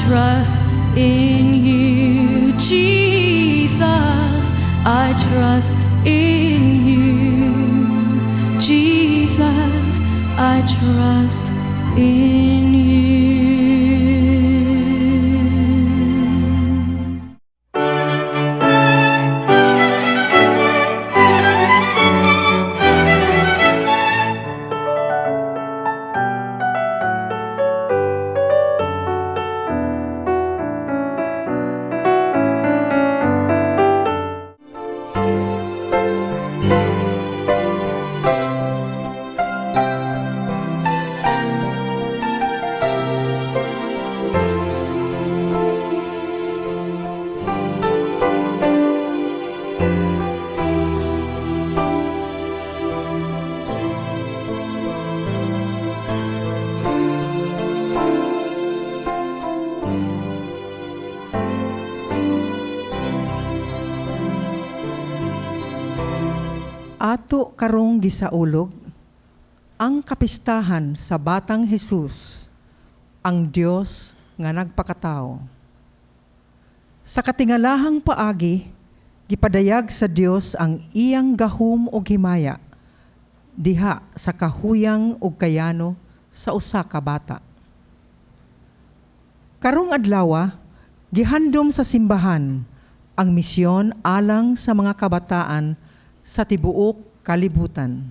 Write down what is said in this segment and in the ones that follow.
trust in you, Jesus. I trust in you, Jesus. I trust in you. Ato karong gisaulog ang kapistahan sa Batang Hesus, ang Dios nga nagpakatao. Sa katingalahang paagi, gipadayag sa Dios ang iyang gahom ug himaya diha sa kahuyang ug kayano sa usa ka bata. Karong adlawa, gihandom sa simbahan ang misyon alang sa mga kabataan sa tibuok kalibutan.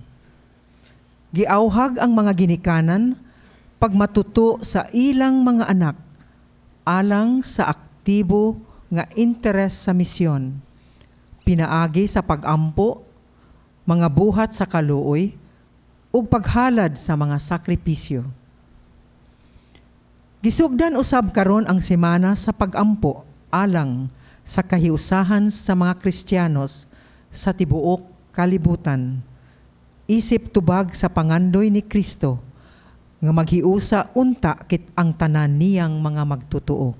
Giauhag ang mga ginikanan pagmatuto sa ilang mga anak alang sa aktibo nga interes sa misyon. Pinaagi sa pagampo, mga buhat sa kaluoy, ug paghalad sa mga sakripisyo. Gisugdan usab karon ang semana sa pagampo alang sa kahiusahan sa mga Kristiyanos sa tibuok kalibutan. Isip tubag sa pangandoy ni Kristo nga maghiusa unta kit ang tanan niyang mga magtutuo.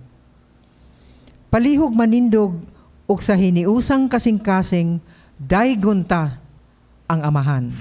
Palihog manindog og sa hiniusang kasing-kasing daygon ta ang Amahan.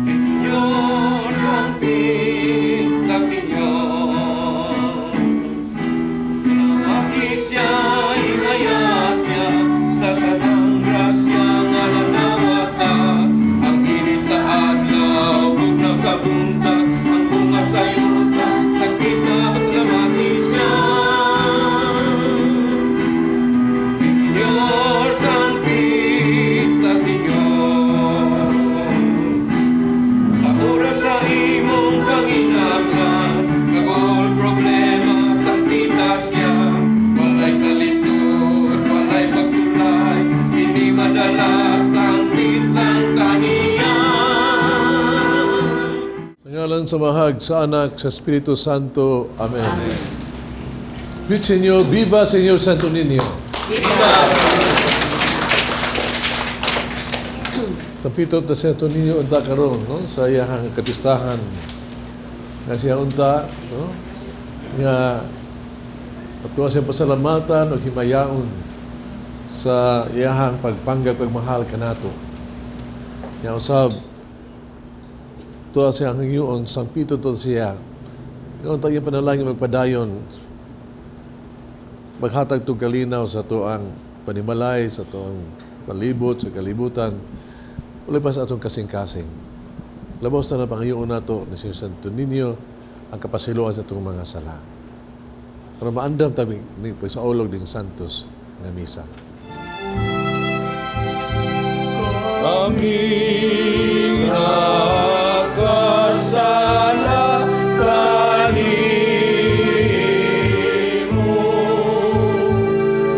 El Señor sa Señor. Sa matisya imayasya, sa tanang grasya nga nadawata, ang init sa adlaw, bugnaw sa buntag, ang bunga sa yuta, sa kita pasalamati siya. El Señor sangpit sa Señor. Sa oras sa imong panginahanglan, kag all problema sangpita siya. Walay kalisod, walay pasulay, hindi madala sangpit lang kaniya. Sa ngalan sa Amahag, sa Anak, sa Espiritu Santo. Amen. Amen. Señor, viva Señor Santo Niño. Viva! Sa pito ta Santo Niño unta karon, no? Sa iyahang kapistahan. Nga siya unta, no? Nga ato siyang pasalamatan o himayaon sa iyahang pagpanggap pagmahal kanato. Nga usab tuwa siya ang hingyoon, sampito to siya. Ngayon tayo panalangin magpadayon, maghatag tong kalinaw sa tuang panimalay, sa tuang palibot sa kalibutan, wala pa sa atong kasing-kasing. Labaw sa na pangayoon nato ni Señor Santo Niño ang kapasiluan sa atong mga sala. Para maandam tabi ni pagsaulog ding Santos nga misa. Kami nakasala kanimo,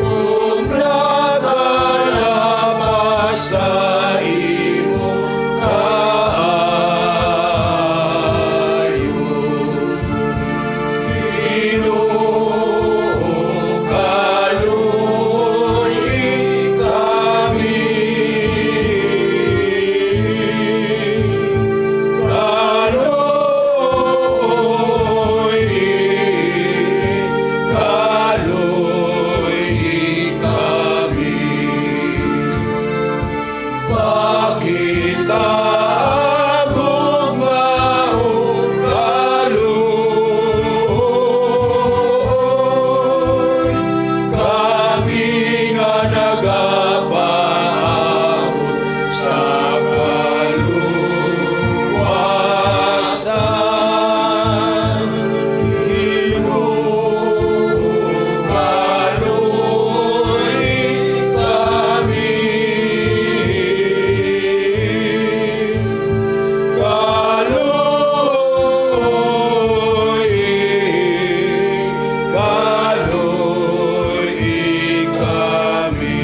ug nagalapas sa imong kaayo. Ginoo, kaluoy kami. Kaluoy, kaluoy kami. Pakita gugma ug kaluoy, kami nga nagapaabot sa kaluwasan. Ginoo, kaluoy kami. Kaluoy, kaluoy kami.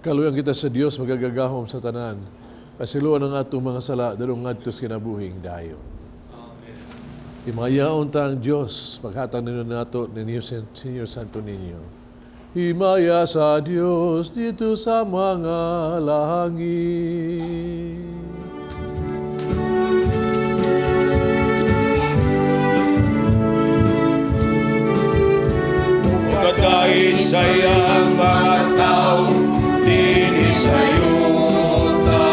Kaluyan kita sa Dios magagagahom sa tanan. Pasiluan ang atong mga sala dadong ngadto sa kinabuhing dayon. Himayaon ta ang Dios paghatag ninyo nato ninyo Señor Santo Niño. Himaya sa Dios dito sa mga langit. Kadaig sa iyang mga tao dinhi sa yuta.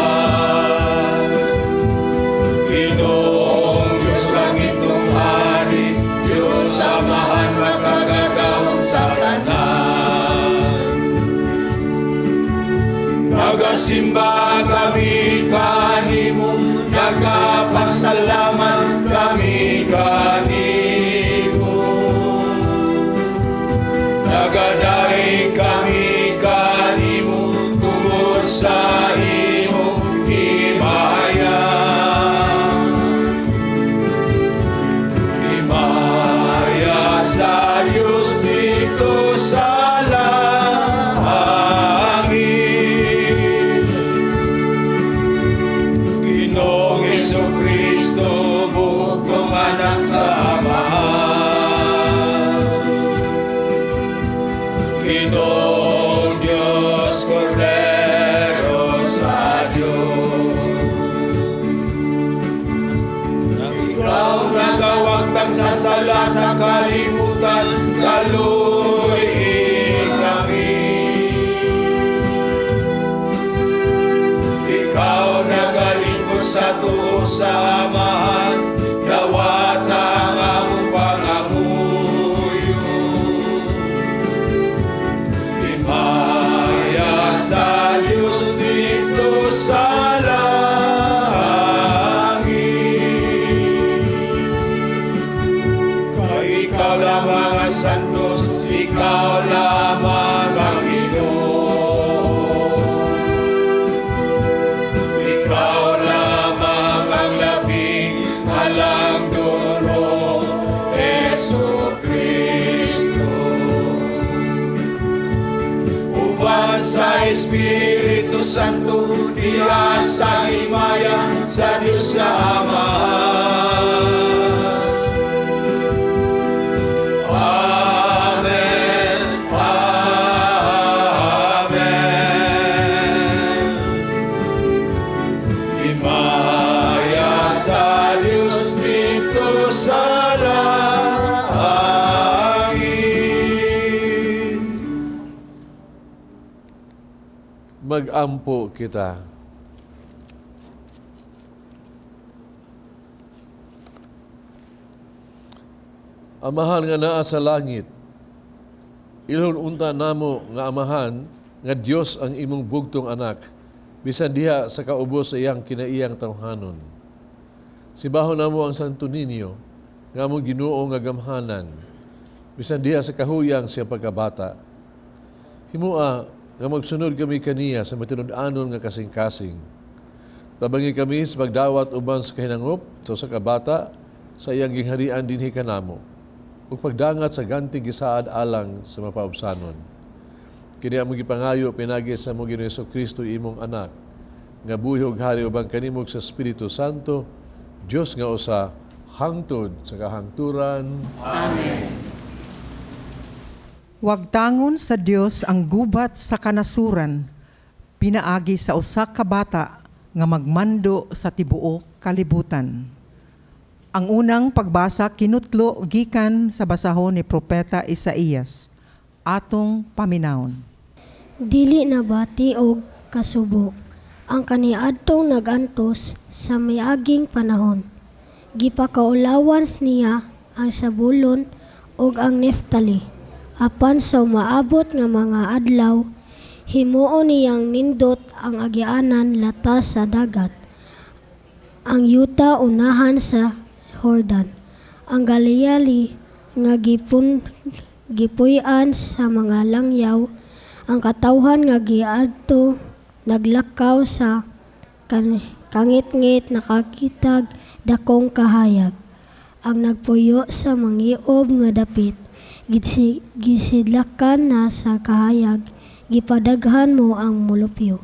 Ginoong Diyos langit ng hari, Diyos Amahan makagagahom sa tanan. Nagasimba kami kanimo, nagapasalamat kami kanimo. Nagadaig kami kanimo tungod sa imong himaya. Himaya sa Diyos dito sa langit. Ginoong Hesukristo, bugtong anak sa Amahan. Ginoong Diyos, Kordero sa Diyos. Nang ikaw nagawagtang sa sala sa kalibutan, kaluoy kami. Ikaw nagalingkod sa tuo sa Amahan, dawata ang among pangamuyo. Himaya sa Diyos dito sa langit. Kay ikaw lamang ang santos, ikaw lamang ang Ginoo. Ikaw lamang ang labing halangdon, Hesukristo. Uban sa Espiritu Santo, diha sa himaya sa Diyos sa Amahan. Amen. Amen. Himaya sa Diyos dito sa langit. Mag-ampo kita. Amahan nga naa sa langit, Ilhon unta namo nga Amahan nga Dios ang imong bugtong anak bisan diha sa kaubos sa iyang kinaiyang tawhanon. Simbahon namo ang Santo Niño nga among Ginoo nga gamhanan bisan diha sa kahuyang sa iyang pagkabata. Himua nga magsunod kami kaniya sa matinud-anon nga kasing-kasing. Tabangi kami sa pagdawat uban sa kahinangop sa usa ka bata sa iyang gingharian dinhi kanamo ug pagdangat sa ganting gisaad alang sa mapaubsanon. Kini among gipangayo pinaagi sa among Ginoo Kristo, imong anak, nga buhi ug hari uban kanimo sa Espiritu Santo, Dios nga usa, hangtod sa kahangturan. Amen. Wagtangon sa Dios ang gubat sa kanasuran, pinaagi sa usa ka bata nga magmando sa tibuok kalibutan. Ang unang pagbasa kinutlo gikan sa basahon ni Propeta Isaías. Atong paminawon. Dili nabati og kasubo ang kaniadtong nag-antos sa miaging panahon. Gipakaulawan niya ang Zabulon ug ang Neftali. Apan sa umaabot nga mga adlaw, himuon niyang nindot ang agianan latas sa dagat, ang yuta unahan sa Jordan, ang Galilea nga gipuy-an sa mga langyaw. Ang katawhan nga giadto naglakaw sa kangitngit nakakitag dakong kahayag. Ang nagpuyo sa mangiob nga dapit gisidlakan na sa kahayag. Gipadaghan mo ang molupyo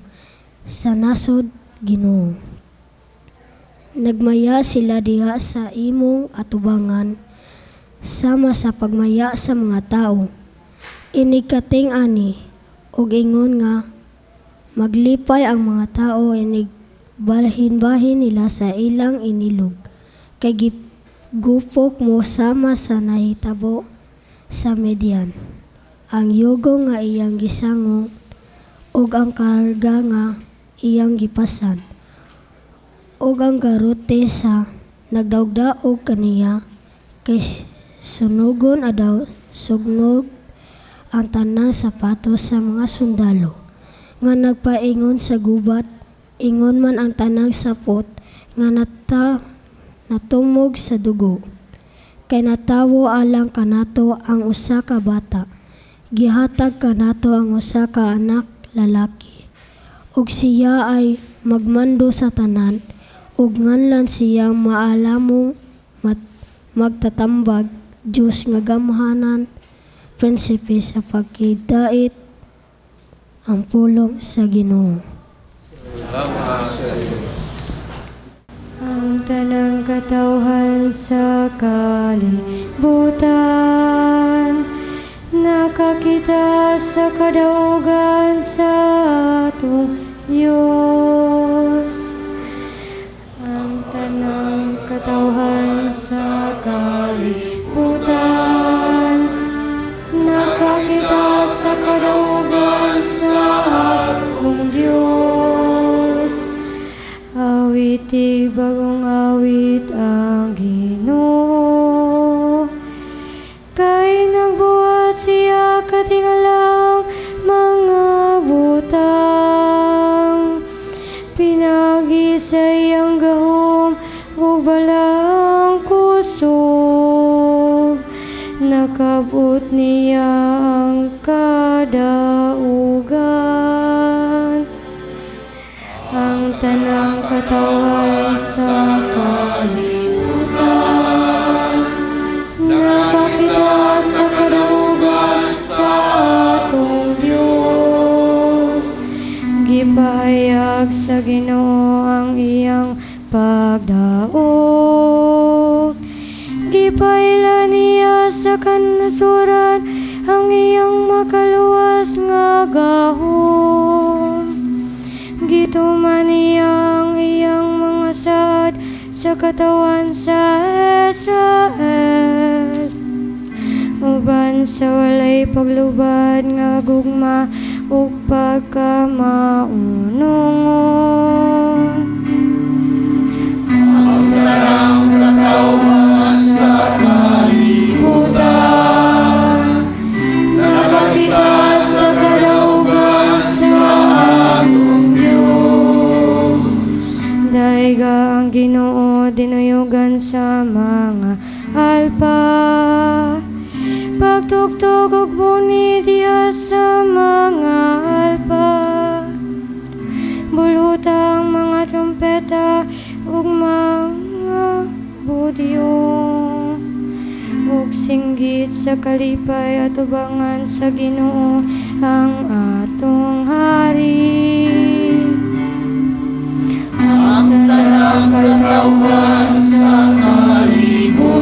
sa nasod, Ginoo. Nagmaya sila diha sa imong atubangan sama sa pagmaya sa mga tawo inig kating-ani ug ingon nga maglipay ang mga tao inig bahin-bahin nila sa ilang inilog, kay gipugpok mo sama sa nahitabo sa Midian ang yugo nga iyang gisangong ug ang karga nga iyang gipasan ug ang garote sa nagdaogdaog kaniya, kay sunogon adawng sugnog ang tanang sapatos sa mga sundalo nga nagpaingon sa gubat, ingon man ang tanang sapot nga natumog sa dugo. Kay natawo alang kanato ang usa ka bata, gihatag kanato ang usa ka anak lalaki, ug siya ay magmando sa tanan, ug nganlan siyang Maalamong, Magtatambag, Dios nga Gamhanan, Prinsipe sa Pagkahidait. Ang pulong sa Ginoo. Salamat sa Diyos. Ang tanang katawhan sa kalibutan nakakita sa kadaugan sa atong Diyos. Ang tanang katawhan sa kalibutan nakakita sa kadaugan sa atong Diyos. Awiti bagong awit ang Ginoo, kay nagbuhat siya katingalang mga butang. Pinaagi sa iyang gahom ug balaang kusog, nakab-ot niya ang kadaugan. Ang tanang katawhan sa kalibutan nakakita sa kadaugan sa atong Diyos. Gipahayag sa Ginoo ang iyang pagdaog. Gipaila niya sa kanasuran ang iyang makaluwas nga gahom. Gituman niya ang iyang mga saad sa katawhan sa Israel uban sa walay paglubad nga gugma ug pagkamaunongon. Ang tanang katawhan sa kalibutan nakakita. Ginoo dinuyugan sa mga alpa. Pagtugtog og buni diha sa mga alpa. Bulota ang mga trompeta ug mga budyong. Ug singgit sa kalipay atubangan sa Ginoo ang atong hari. Ang tanang katawhan sa kalibutan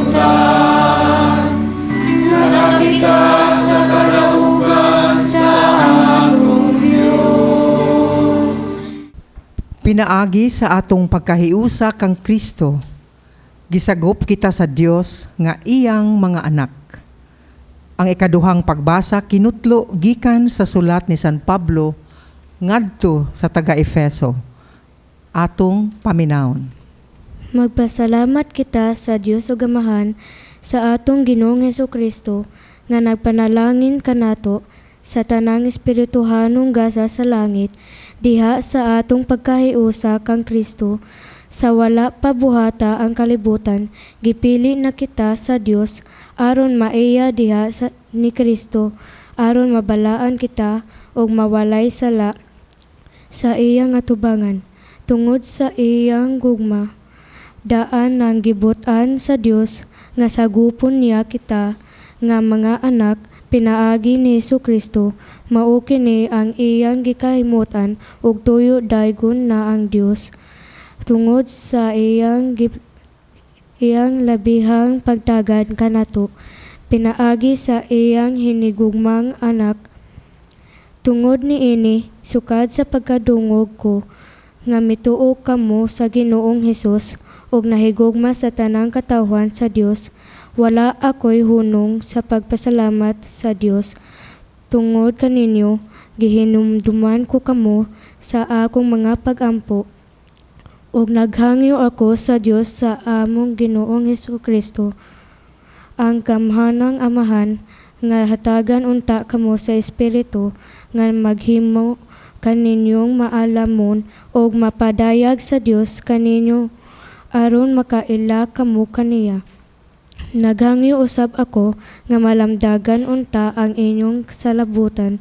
nakakita sa kalaugan sa atong Dios. Pinaagi sa atong pagkahiusa kang Kristo, gisagop kita sa Dios nga iyang mga anak. Ang ikaduhang pagbasa kinutlo gikan sa sulat ni San Pablo ngadto sa taga-Efeso. Atong paminawon. Magpasalamat kita sa Dios ug Amahan sa atong Ginoong Hesukristo nga nagpanalangin kanato sa tanang espirituhanong gasa sa langit diha sa atong pagkahiusa kang Kristo. Sa wala pa buhata ang kalibutan, gipili na kita sa Dios aron maiya diha sa, ni Kristo, aron mabalaan kita ug mawalay sala sa iyang atubangan. Tungod sa iyang gugma, daan nang gibutan sa Dios nga sagupon niya kita nga mga anak pinaagi ni Kristo. Mao kini ang iyang gikahimutan ug tuyo daygon na ang Dios tungod sa iyang labihang pagtagad kanato pinaagi sa iyang hinigugmang anak. Tungod niini, sukad sa pagkadungog ko nga mituo kamo sa Ginoong Hesus ug nahigugma sa tanang katawhan sa Dios, wala ako'y hunong sa pagpasalamat sa Dios tungod kaninyo. Gihinumduman ko kamo sa akong mga pagampo ug naghangyo ako sa Dios sa among Ginoong Hesukristo, ang gamhanang Amahan, nga hatagan unta kamo sa Espiritu nga maghimo kaninyong maalamon ug mapadayag sa Dios kaninyo aron makaila kamo kaniya. Naghangyo usab ako nga malamdagan unta ang inyong salabutan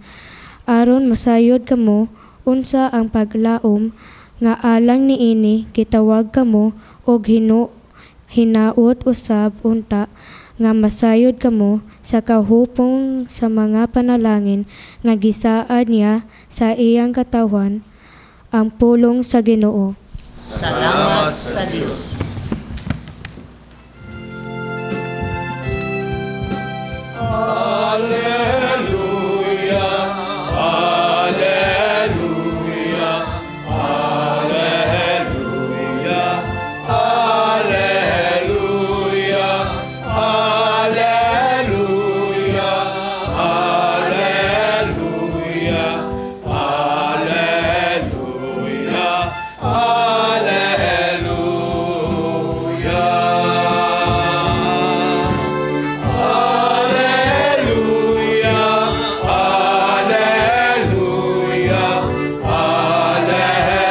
aron masayod kamo unsa ang paglaom nga alang niini gitawag kamo og hinaot usab unta nga masayod kamo sa kahupong sa mga panalangin nga gisaad niya sa iyang katawhan. Ang pulong sa Ginoo. Salamat sa Dios. Alleluia, Alleluia, Alleluia, Alleluia, Alleluia, Alleluia, Alleluia, Alleluia. Alleluia, Alleluia, Alleluia,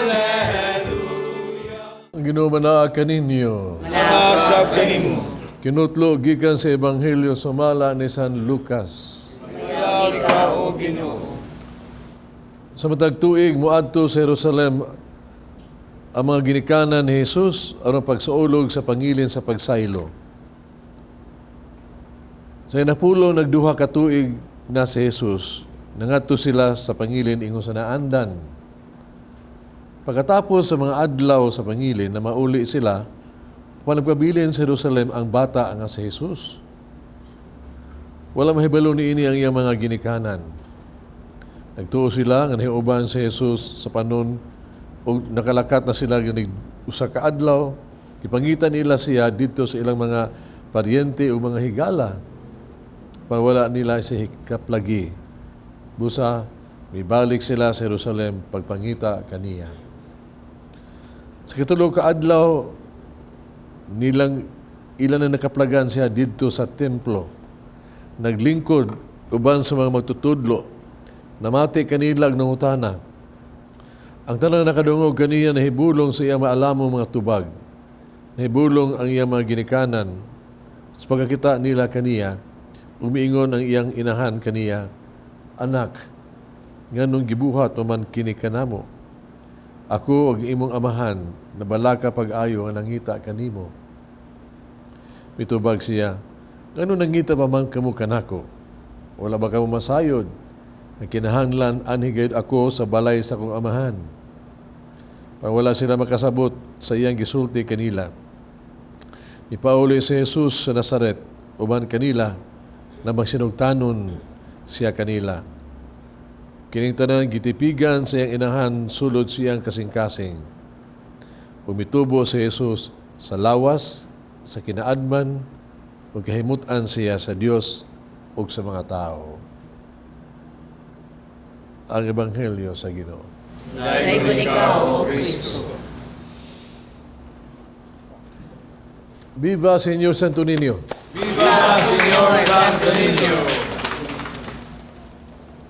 Alleluia. Ang Ginoo manaa kaninyo. Manasab kanimo. Kinutlo gikan sa Ebanghelyo sumala ni San Lucas. Ikaw, O Ginoo. Sa matag tuig moadto sa Jerusalem ang mga ginikanan ni Jesus aron pagsaulog sa pangilin sa pagsaylo. Sa inapulo nagduha ka tuig na si Jesus, nangadto sila sa pangilin ingon sa naandan. Pagkatapos sa mga adlaw sa pangilin na mauli sila, apan nagpabilin sa Jerusalem ang bata nga si Jesus. Wala mahibalo niini ang iyang mga ginikanan. Nagtuo sila nga nahiuban si Jesus sa panon ug nakalakat na sila ganig usa ka adlaw. Gipangita nila siya didto sa ilang mga paryente o mga higala. Apan wala nila siya kaplagi. Busa, mibalik sila sa Jerusalem pagpangita kaniya. Sa katulo ka adlaw, nilang ilan na nakaplagan siya didto sa templo. Naglingkod uban sa mga magtutudlo. Namati kanila ang nangutana. Ang tanang nakadungog kaniya nahibulong sa iyang maalamong mga tubag. Nahibulong ang iyang mga ginikanan. Sa pagkakita nila kaniya, umiingon ang iyang inahan kaniya, "Anak, nganong gibuhat mo man kini kanamo? Ako ug imong amahan nabalaka pag-ayo nga nangita kanimo." Mitubag siya, "Ngano nangita pa man kamo kanako? Wala ba kamo masayod nga kinahanglan anhi gayud ako sa balay sa akong amahan?" Pero wala sila makasabot sa iyang gisulti kanila. Ipauli si Jesus sa Nazaret uban kanila na magsinugtanon siya kanila. Kining tanan gitipigan sa iyang inahan sulod siyang kasing-kasing. Umitubo si Jesus sa lawas, sa kinaadman, ug kahimutan siya sa Dios ug sa mga tao. Ang Ebanghelyo sa Ginoo. Daygon ikaw, O Kristo. Viva Señor Santo Niño! Viva Señor Santo Niño!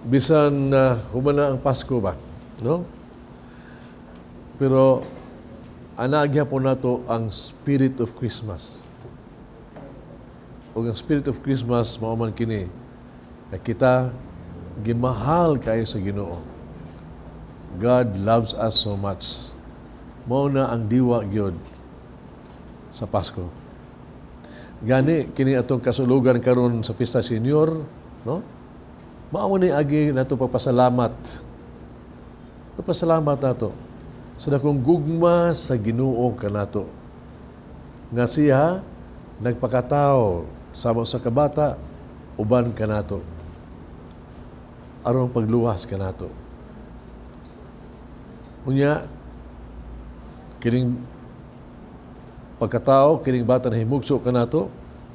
Bisan humana ang Pasko ba, no? Pero anagya po nato ang spirit of Christmas. Ug ang spirit of Christmas mao man kini nga kita gimahal kayo sa Ginoo. God loves us so much. Mao na ang diwa gyud sa Pasko. Gani kini atong kasulugan karon sa Pista Senior, no? Mao ni agi nato pagpasalamat. Pagpasalamat nato sa dakong gugma sa Ginoo kanato. Nga siya nagpakatao sama sa kabata uban kanato. Aron pagluwas kanato. Unya kining pagkatao kining bata na himugso kanato,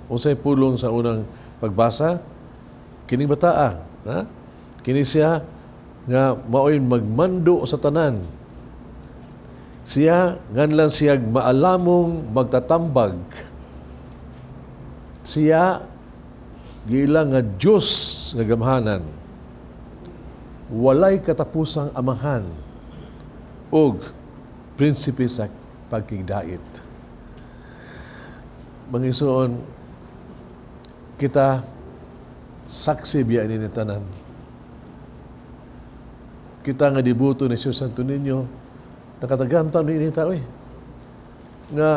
unsay pulong sa unang pagbasa kining bataa, ha? Kini siya nga maoy magmando sa tanan. Siya nganlan siya maalamong magtatambag. Siya giila nga Dios nga gamhanan. Walay katapusang amahan ug prinsipe sa pagkigdait. Mangisuon, kita saksi biya ini tanan. Kita nga debuto ni Señor Santo Niño, nakatagamtam ni ini tao eh. Nga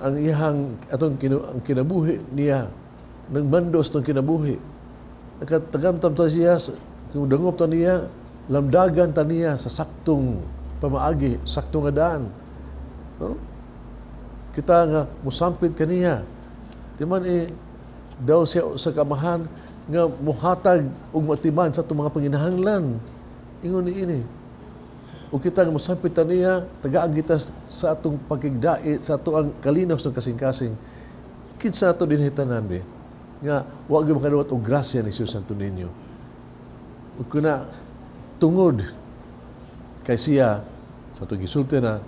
ang iyang atong ang kinabuhi niya, nagmando sa atong kinabuhi. Nakatagamtam ta siya, kung dangop ta niya, lamdagan ta niya sa saktong pamaagi, saktong nga daan. No? Kita nga musampit kaniya. Di man daw siya sa kamahan nga muhatag og matiman sa atong mga panginahanglan. Ingon ni ini. O kita nga musampit ta niya, tagaan kita sa atong pagkigdait, sa atong ang kalinaw sa kasing-kasing. Kinsa ato dinhi tanan be? Nga wa gyud makaduwat og grasya ni Señor Santo Niño. Ug kuna tungod kay siya sa atong gisulti na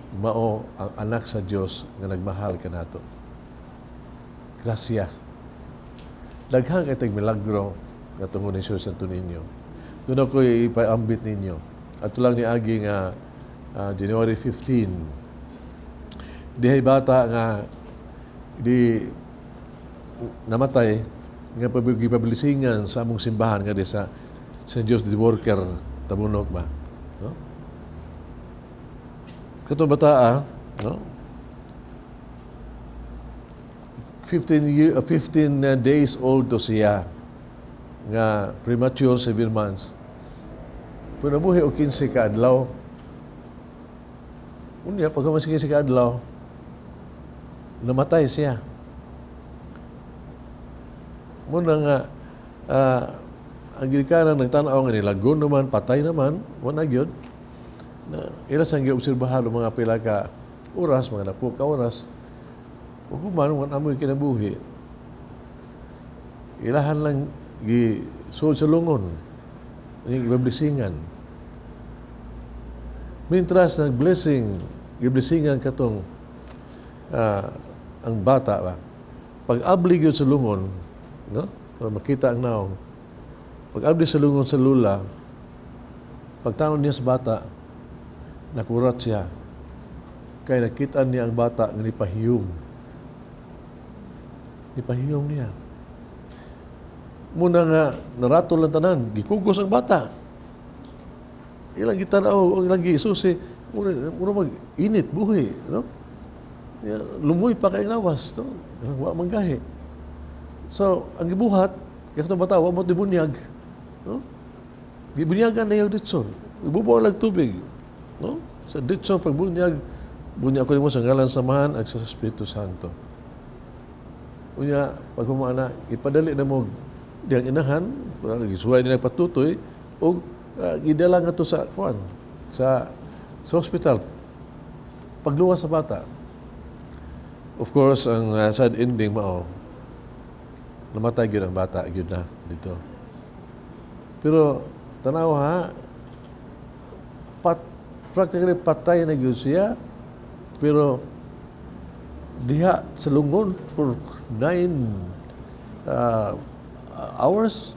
mao ang anak sa Dios nga nagmahal kanato. Grasya. Daghang kay tag milagro nga tungod ni Señor Santo Niño. Doon ako ipaambit ninyo. Ato lang ni agi nga January 15. Dihay bata nga di namatay nga gipabilisingan sa among simbahan nga di sa St. Joseph the Worker Tabunok ba, no? Katong bataa, no? 15 days old to siya nga premature 7 months. Pero nabuhi og 15 ka adlaw. Unya pagka mas 15 ka adlaw, namatay siya. Muna nga ang ginikanan nagtan-aw nga nilagon naman, patay naman, wala gyud. Na ila sang giobserbahan og mga pila ka oras, mga napo ka oras. Ug man wala amoy kinabuhi. Ilahan lang gi suod sa lungon, ang giblisingan. Mintras nag-blessing, giblessingan katong ang bata ba. Pag-abli gyud sa lungon, no? Para makita ang naong. Pag-abli sa lungon sa lula, pagtanong niya sa bata, Nakurat siya. Kay nakita niya ang bata nga nipahiyom. Nipahiyom niya. Muna nga, naratol ang tanan, gikugos ang bata. Ilang gitanaw, ilang gisusi, muna, muna mag-init, buhi, no? Ya, lumuy pa kay lawas, no? Wa man gahi. So, ang gibuhat, kaya itong bata, wa mo dibunyag. No? Gibunyagan na yung ditson. Ibubo lang tubig. No? Sa ditson, pagbunyag, bunyag ko nimo sa ngalan sa Amahan at sa Espiritu Santo. Unya, pag humana, ipadali na mo diyang inahan, gisuway nila patutoy, o gidala nga to sa kuan, sa hospital. Pagluwas sa bata. Of course, ang sad ending mao, namatay gyud ang bata gyud na dito. Pero tanaw ha, practically patay na gyud siya, pero diha sa lungon for 9 hours,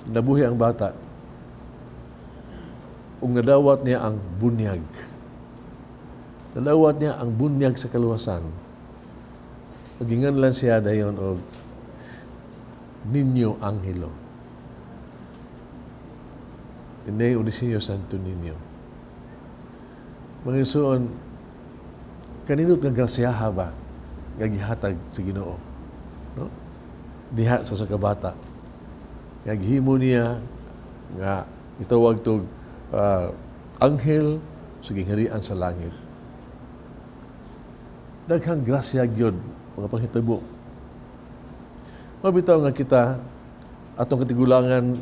nabuhi ang bata. Ug nadawat niya ang bunyag. Nadawat niya ang bunyag sa kaluwasan. Pagingan lang siya dayon og Niño Angelo. Ine Unisinyo Santo Niño. Mga igsoon, kaninot nga grasyaha ba nga gihatag sa Ginoo? No? Diha sa kabata. Nga gihimo niya nga itawag tog anghel sa gingharian sa langit. Daghang grasya gyud mga panghitabo. Mabitaw nga kita atong katigulangan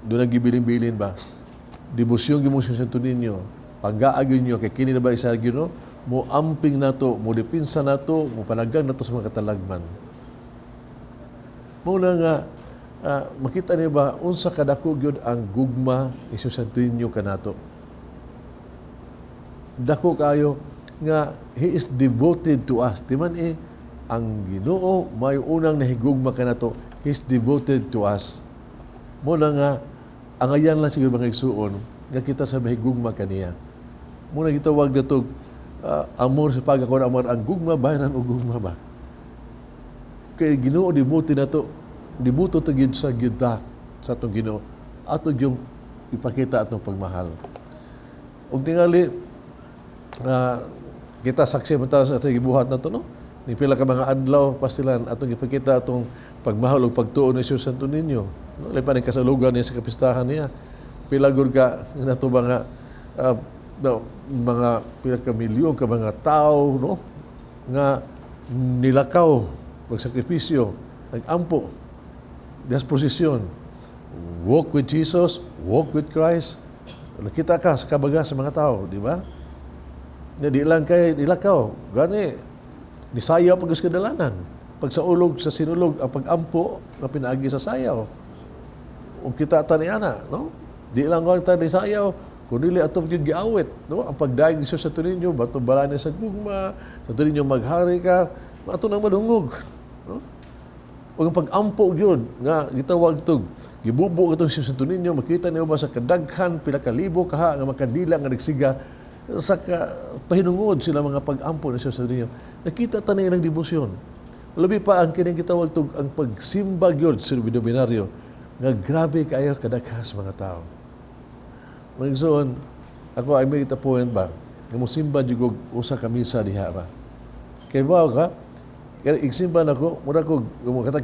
doon nagibilin-bilin ba? Debosyon gyud mo sa Santo Niño. Panggaag ninyo kay kini na ba isa gyud, no? Mo amping nato, mo depensa nato, mo panagang nato sa mga katalagman. Mao na nga makita niyo ba unsa kadako gyud ang gugma ni Santo Niño kanato. Dako kayo nga he is devoted to us. Di man eh, ang Ginoo may unang nahigugma kanato. He is devoted to us. Mo na nga angayan lang siguro mga igsuon nga kita sa mahigugma kaniya. Mo na gitawag nato amor sa pagkakon amor ang gugma bayaran og gugma ba. Kay Ginoo devoted nato, devoto to gyud sa gyud ta sa atong Ginoo. Ato yung ipakita atong pagmahal. Ug tingali kita saksi man ta sa atong gibuhat nato, no? Ni pila ka mga adlaw pastilan atong ipakita atong pagmahal ug pagtuo ni Jesus Santo Niño. No, lahi pa ni kasalugan niya sa kapistahan niya. Pila gud ka nato ba nga no, mga pila ka milyon ka mga tao, no, nga nilakaw, magsakripisyo, nagampo diha sa posisyon. Walk with Jesus, walk with Christ. Nakita ka sa kabaga sa mga tao, di ba? Na di lang kay nilakaw, gani nisayaw pag sa kadalanan. Pag sa ulog sa sinulog ang pagampo nga pinaagi sa sayaw. Ug kita ta ni ana, no? Di lang ang ta nisayaw, kundi ato gyud giawit, no? Ang pagdayeg ni Jesus sa ninyo, bato balani sa gugma, sa ninyo maghari ka, ato nang madungog, no? Ug ang pag-ampo gyud nga gitawag tog gibubo katong si Santo Niño, makita niyo ba sa kadaghan pila ka libo kaha nga makandila nga nagsiga sa ka, pahinungod sila mga pag-ampo ni Santo Niño. Nakita ta na ilang debosyon. Labi pa ang kining gitawag tog ang pagsimba gyud sa binario nga grabe kaayo kadaghas mga tao. Mga igsoon, ako ay may a point ba nga mosimba jud og usa ka misa diha ba. Kay ba ka kaya igsimba nako, mura ko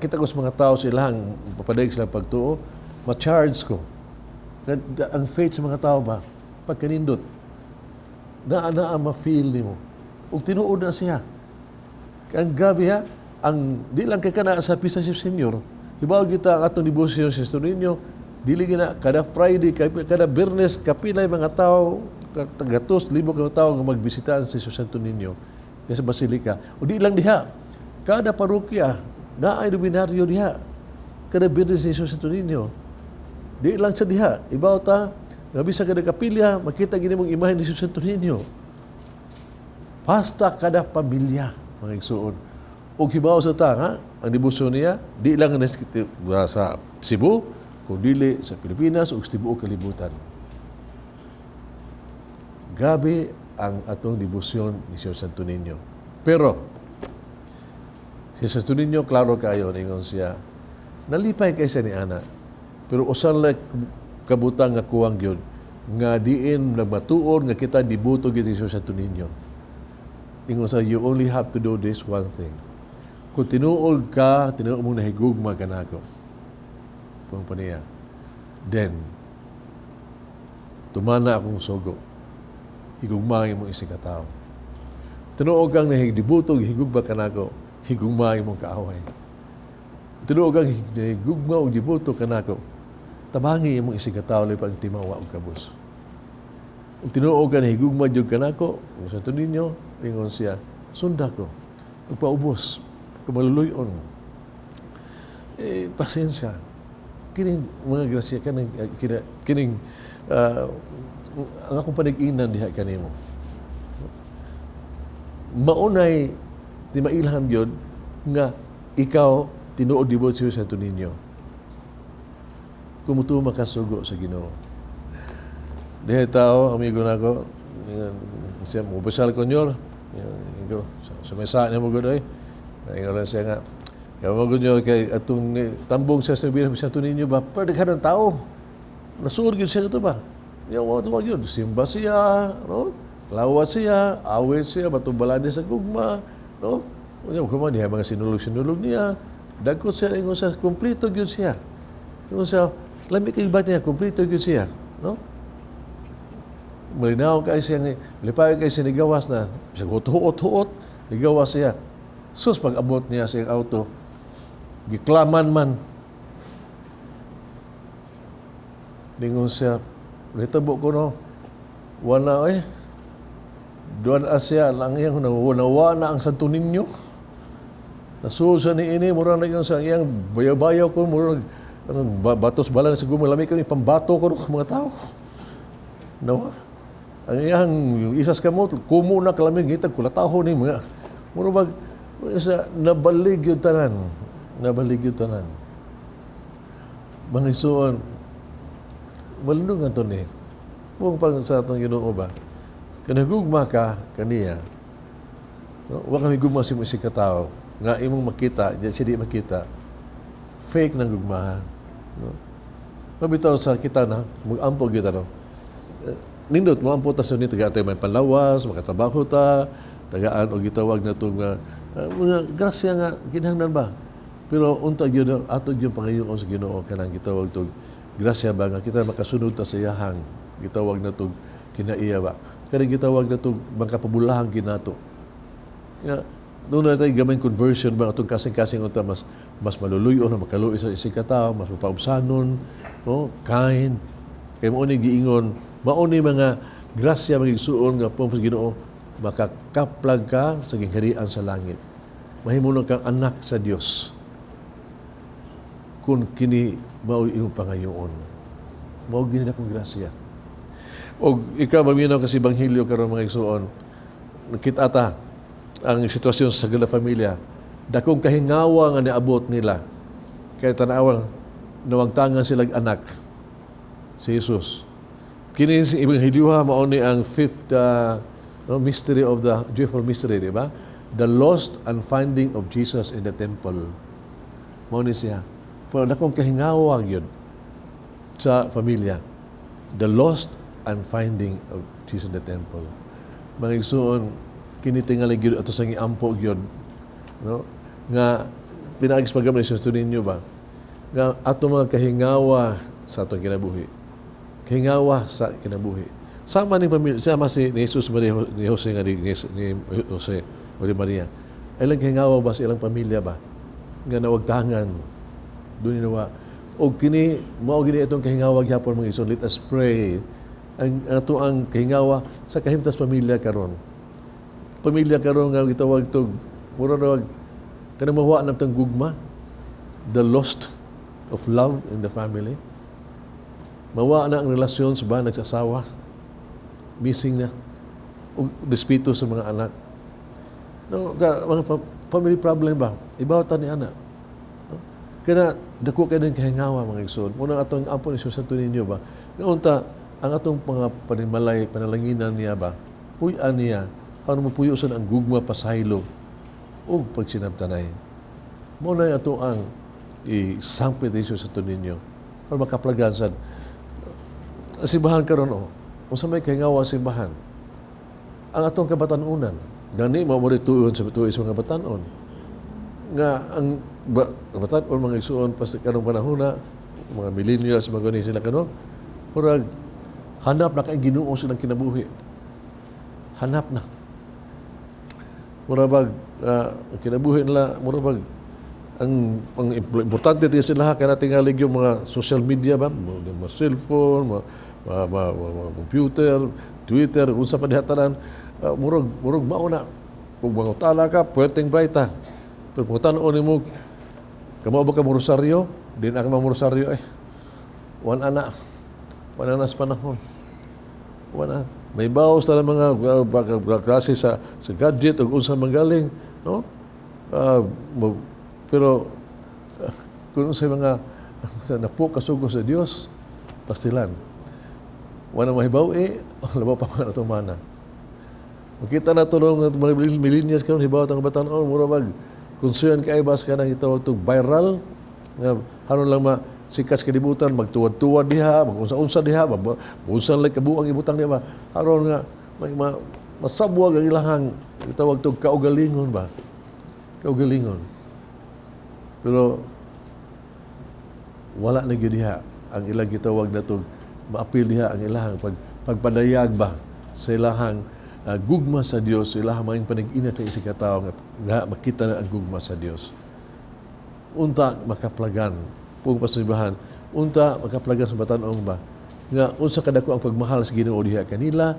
kita ko sa mga tao sa ilang papadayag silang pagtuo, ma-charge ko. Ang faith sa mga tao ba, pagkanindot, naa naa ma-feel nimo. Ug tinuod na siya. Ang grabe ha, ang di lang kay kana sa Pista sa Señor, hibaw kita ang atong debosyon sa Santo Niño, dili gina kada Friday, kada Biyernes, kapilay mga tao, tagatos, libo ka tao nga magbisitahan sa Santo Niño sa Basilika. O di lang diha, kada parokya, naay nobenaryo diha. Kada Biyernes ni Jesus Santo Niño. Di lang sa diha, ibaw ta, nga bisan kada kapilya, makita gini mong imahen ni Jesus Santo Niño. Basta kada pamilya, mga igsuon. Ug hibaw sa ta, ha? Ang debosyon niya, di lang sa Cebu, kung dili sa Pilipinas o sa tibuok kalibutan. Grabe ang atong debosyon ni Señor Santo Niño. Pero, si Santo Niño, klaro kayo, ningon siya, nalipay kay siya ni ana. Pero usan lang kabutang nga kuwang gyud nga diin nagmatuod nga kita dibuto gyud ni Señor Santo Niño. Ingon sa, "You only have to do this one thing. Kung tinuod ka, tinuod mong nahigugma kanako," kung pa niya, "then, tumana akong sugo. Higugma ang imong isigkatawo. Tinuod kang nahigdibuto, higugma kanako, higugma ang imong kaaway. Tinuod kang nahigugma og dibuto kanako, tabangi imong isigkatawo labi ang timawa og kabus. Ug tinuod ka nahigugma jud kanako," kung sa ninyo, ingon siya, "sunda ko. Pagpaubos, kumaluluyon. Eh, pasensya. Kining mga grasya, kining, kining ang akong panig-inan diha kanimo." Maunay ti mailhan gyud nga ikaw tinuod dibot siya sa ninyo. Kung mutuo makasugo sa Ginoo. Dihay tao, amigo nako, siya mo besal ko nyor, ko sa may saan mo gud oy. Ingon lang siya nga, kaya mo gud nyor kay atong tambong siya sa bilang sa ninyo ba, pero daghan ng tao. Nasuod gyud siya kato ba? Ya wa tuwa gyud, simba siya, no? Lawat siya, awit siya, batubalan niya sa gugma, no? Unya kuma niya mga sinulog-sinulog niya. Dagkot siya, ingon sa kompleto gyud siya. Ingon sa lami kay ba niya, kompleto gyud siya, no? Malinaw kay siya nga lipay kay siya nigawas na siya huot-huot, nigawas siya. Sus, pag abot niya sa iyang auto, giklaman man. Ningon siya, "Nitabo ko no, wala eh. Duan Asya lang iyang nawa na ang Santo Niño. Nasuod siya ni ini, mura na yung sa iyang bayaw-bayaw ko, mura ang batos bala na sa gumalami ko, pambato ko ng mga tao. Nawa. Ang iyang yung isas kamot, kumo na kalamig, ngitag kulataho ni mga. Mura bag, sa nabalig yung tanan. Nabalig yung tanan." Mga isuon, malunong ang ni. Kung pang sa atong Ginoo ba, kanagugma ka kaniya, no? Wa kami gugma sa imong katao, nga imong makita, di siya di makita, fake ng gugma. No? Mabitaw sa kita na, mag-ampo gyud no? Nindot, mo-ampo ta sa ni tagaan tayo may panlawas, makatrabaho ta, tagaan og gitawag na itong mga grasya nga kinahanglan ba. Pero unta gyud ato gyud pangayoon sa Ginoo kanang gitawag tog grasya ba nga kita makasunod ta sa iyahang gitawag na tog kinaiya ba. Kanang gitawag na tog makapabulahang ginato. Nga doon na tayo gamay conversion ba atong kasing-kasing unta mas mas maluluyo na makaluoy sa isig ka mas mapaubsanon, no, kind. Kay mao ni giingon, mao ni mga grasya magigsuon nga po sa Ginoo makakaplag ka sa gingharian sa langit. Mahimo na kang anak sa Dios. Kung kini mao imong pangayoon. Mao gini na kong grasya. Og ikaw maminaw kasi ebanghelyo karon, mga igsuon, nakita ta ang sitwasyon sa Sagrada Familia. Dakong kahingawa nga niabot nila. Kaya tanawa, nawagtangan sila anak si Jesus. Kini si ebanghelyo mao ni ang fifth no, mystery of the joyful mystery, di ba? The lost and finding of Jesus in the temple. Mao ni siya. Pero dakong kahingawa gyud sa pamilya. The lost and finding of Jesus in the temple. Mga igsuon, kini tingali gyud ato sa giampo gyud, no? Nga pinaagi sa paggamit sa ninyo ba? Nga ato mga kahingawa sa atong kinabuhi. Kahingawa sa kinabuhi. Sama ni pamilya, sama si ni Jesus Maria ni Jose nga ni Jose o ni Maria. Ilang kahingawa ba sa ilang pamilya ba? Nga nawagtangan doon nawa. O kini mao gini itong kahingawa gyapon, mga igsoon. Let us pray. Ang ato ang kahingawa sa kahimtas pamilya karon. Pamilya karon nga gitawag tog mura na kanang mawa na tong gugma, the lost of love in the family. Mawa na ang relasyon sa ba nagsasawa. Missing na. Og respeto sa mga anak. No, ka, mga family problem ba? Ibaw ta ni anak. No? Kana dako kay ng kahingawa, mga igsoon. Muna atong ampo ni Santo Niño ba. Nga unta Ang atong mga panimalay, panalanginan niya ba, puy-an niya, aron mapuyo sad ang gugma, pasaylo ug pagsinabtanay. Mao na ato ang isangpit ni Jesus Santo Niño aron makaplagan sad ang simbahan karon, oh. Unsa may kahingawa ang simbahan? Ang atong kabatan-unan. Gani mao mo tuon sa tuoy sa mga batan-on. Nga ang kabatan-on, mga igsuon, pas karong panahona, mga millennials, mga gani sila kano, murag hanap na kay Ginoo silang kinabuhi. Hanap na. Mura bag kinabuhi nila, mura bag ang importante tiyo sila kay tingali yung mga social media ba, mga cellphone, mga computer, Twitter, unsa pa diha tanan, murag mao na. Kung mangutana ka, pwedeng baita. Pero kung tan-on nimo, kamo ba ka mo rosaryo? Di na ka mo rosaryo eh. Wan ana. Wan ana sa panahon. Wan na. May baos na mga klase sa gadget o unsa manggaling, no? Pero kung sa mga sa napo kasugo sa Dios, pastilan. Wala mahibaw eh, labaw pa man atong mana. Makita na to mga millennials karon, hibaw ang batan-on, mura bag concern kay bas kanang gitawag tog viral nga haron lang ma sikat sa kalibutan, magtuwad-tuwad diha, magunsa-unsa diha, unsa lang kabuang ibutang diha ba, haron nga masabwag ang ilahang gitawag tog kaugalingon ba, kaugalingon. Pero wala na gyud diha ang ilang gitawag na tog maapil diha ang ilahang pagpadayag ba sa ilahang gugma sa Dios, ilahang mga panig-inat sa isang katao nga makita na ang gugma sa Dios. Unta makaplagan pung pasimbahan, unta makaplagan sa batan-ong ba nga unsa kadako ang pagmahal sa Ginoo diha kanila,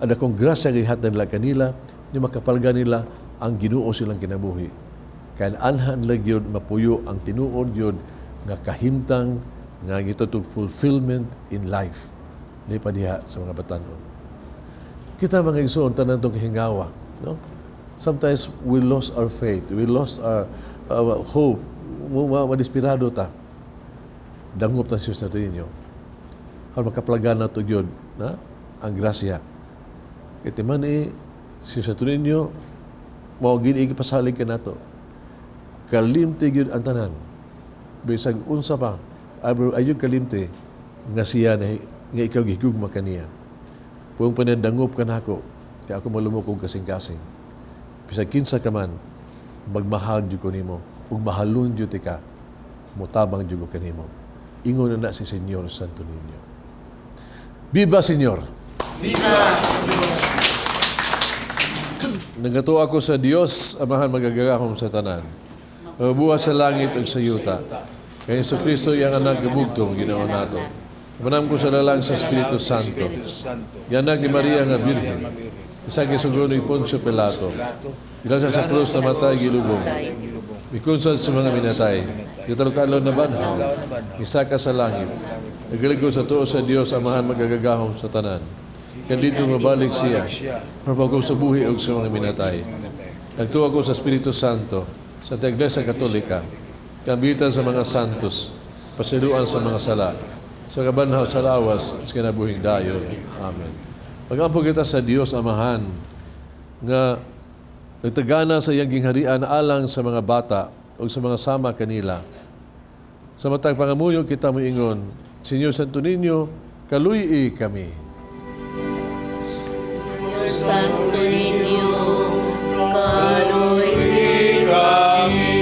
adakong grasya gihatag nila kanila, ni makapalgan nila ang Ginoo silang kinabuhi. Kay anhan nila gyud mapuyo ang tinuod gyud nga kahimtang nga gitawag fulfillment in life ni pa diha sa mga batan-on. Kita, mga igsoon, tanan tong kahingawa, no? Sometimes we lost our faith, we lost our hope, madesperado ta. Dangop ta si Santo Niño. Aron makaplagan na to gyud na ang grasya. Kay man eh, si Santo Niño mao gid ipasalig kanato. Kalimti gyud ang tanan. Bisag unsa pa, ayog kalimti nga siya na nga ikaw gihigugma kaniya. Kung panadangop ka nako, kaya ako malumok og kasing-kasing. Bisag kinsa ka man, magmahal jud ko nimo, ug mahalon jud ka, mutabang jud ko kanimo. Ingon na na si Señor Santo Niño. Viva Señor! Viva! Nagatuo ako sa Dios, Amahan magagahom sa tanan, nagbuhat sa langit ug sa yuta. Kay Hesus Kristo, iyang anak gabugtong, Ginoo nato. Manam ko sa lalang sa Espiritu Santo. Gianak ni Maria nga Birhen. Isa gisugo ni Poncio Pilato. Gilansa sa krus, namatay, gilubong. Mikunsad sa mga minatay. Ikatulo ka adlaw nabanhaw. Misaka sa langit. Nagalig sa tuo sa Dios, Amahan magagagahom sa tanan. Kan dito mabalik siya mapaghukom sa buhi ug sa mga minatay. Nagtuo ako sa Espiritu Santo, sa Iglesia Katolika, kaambitan sa mga santos, pasayloan sa mga sala, sa kabanhaw sa lawas, sa kinabuhing dayon. Amen. Magampo kita sa Dios Amahan nga nagtagana sa iyang gingharian alang sa mga bata o sa mga sama kanila. Sa matag pangamuyo kita moingon, Señor Santo Niño, kaluy kami. Señor Santo Niño, kaluy Kami.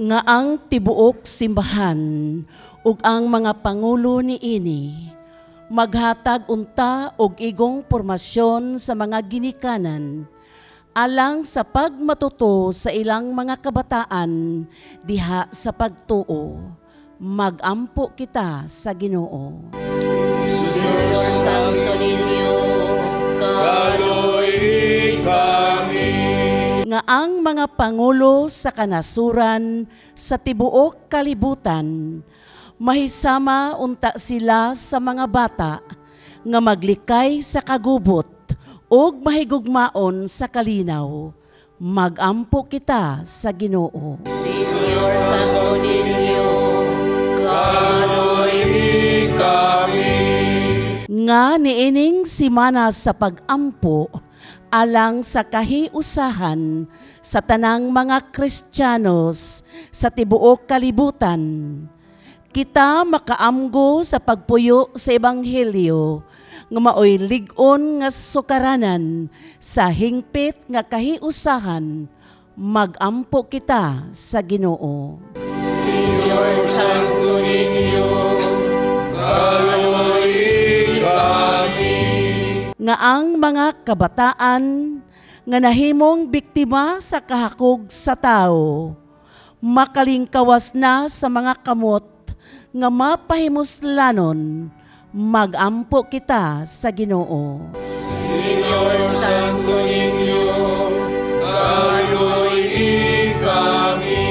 Nga ang tibuok simbahan ug ang mga pangulo niini maghatag unta og igong formasyon sa mga ginikanan alang sa pagmatuto sa ilang mga kabataan diha sa pagtuo. Magampo kita sa Ginoo. Señor Santo Niño, Kaluy kami. Nga ang mga pangulo sa kanasuran sa tibuok kalibutan mahisama unta sila sa mga bata nga maglikay sa kagubot ug mahigugmaon sa kalinaw. Magampo kita sa Ginoo. Señor Santo Niño, Kaluy kami. Nga niining simana sa pag-ampo alang sa kahiusahan sa tanang mga Kristiyanos sa tibuok kalibutan. Kita makaamgo sa pagpuyo sa Ebanghelyo nga maoy lig-on nga sukaranan sa hingpit nga kahiusahan, magampo kita sa Ginoo. Señor Santo Niño, Kaloy kami. Nga ang mga kabataan nga nahimong biktima sa kahakog sa tao, makalingkawas na sa mga kamot nga mapahimuslanon, magampo kita sa Ginoo. Señor Santo Niño, kaloy kami.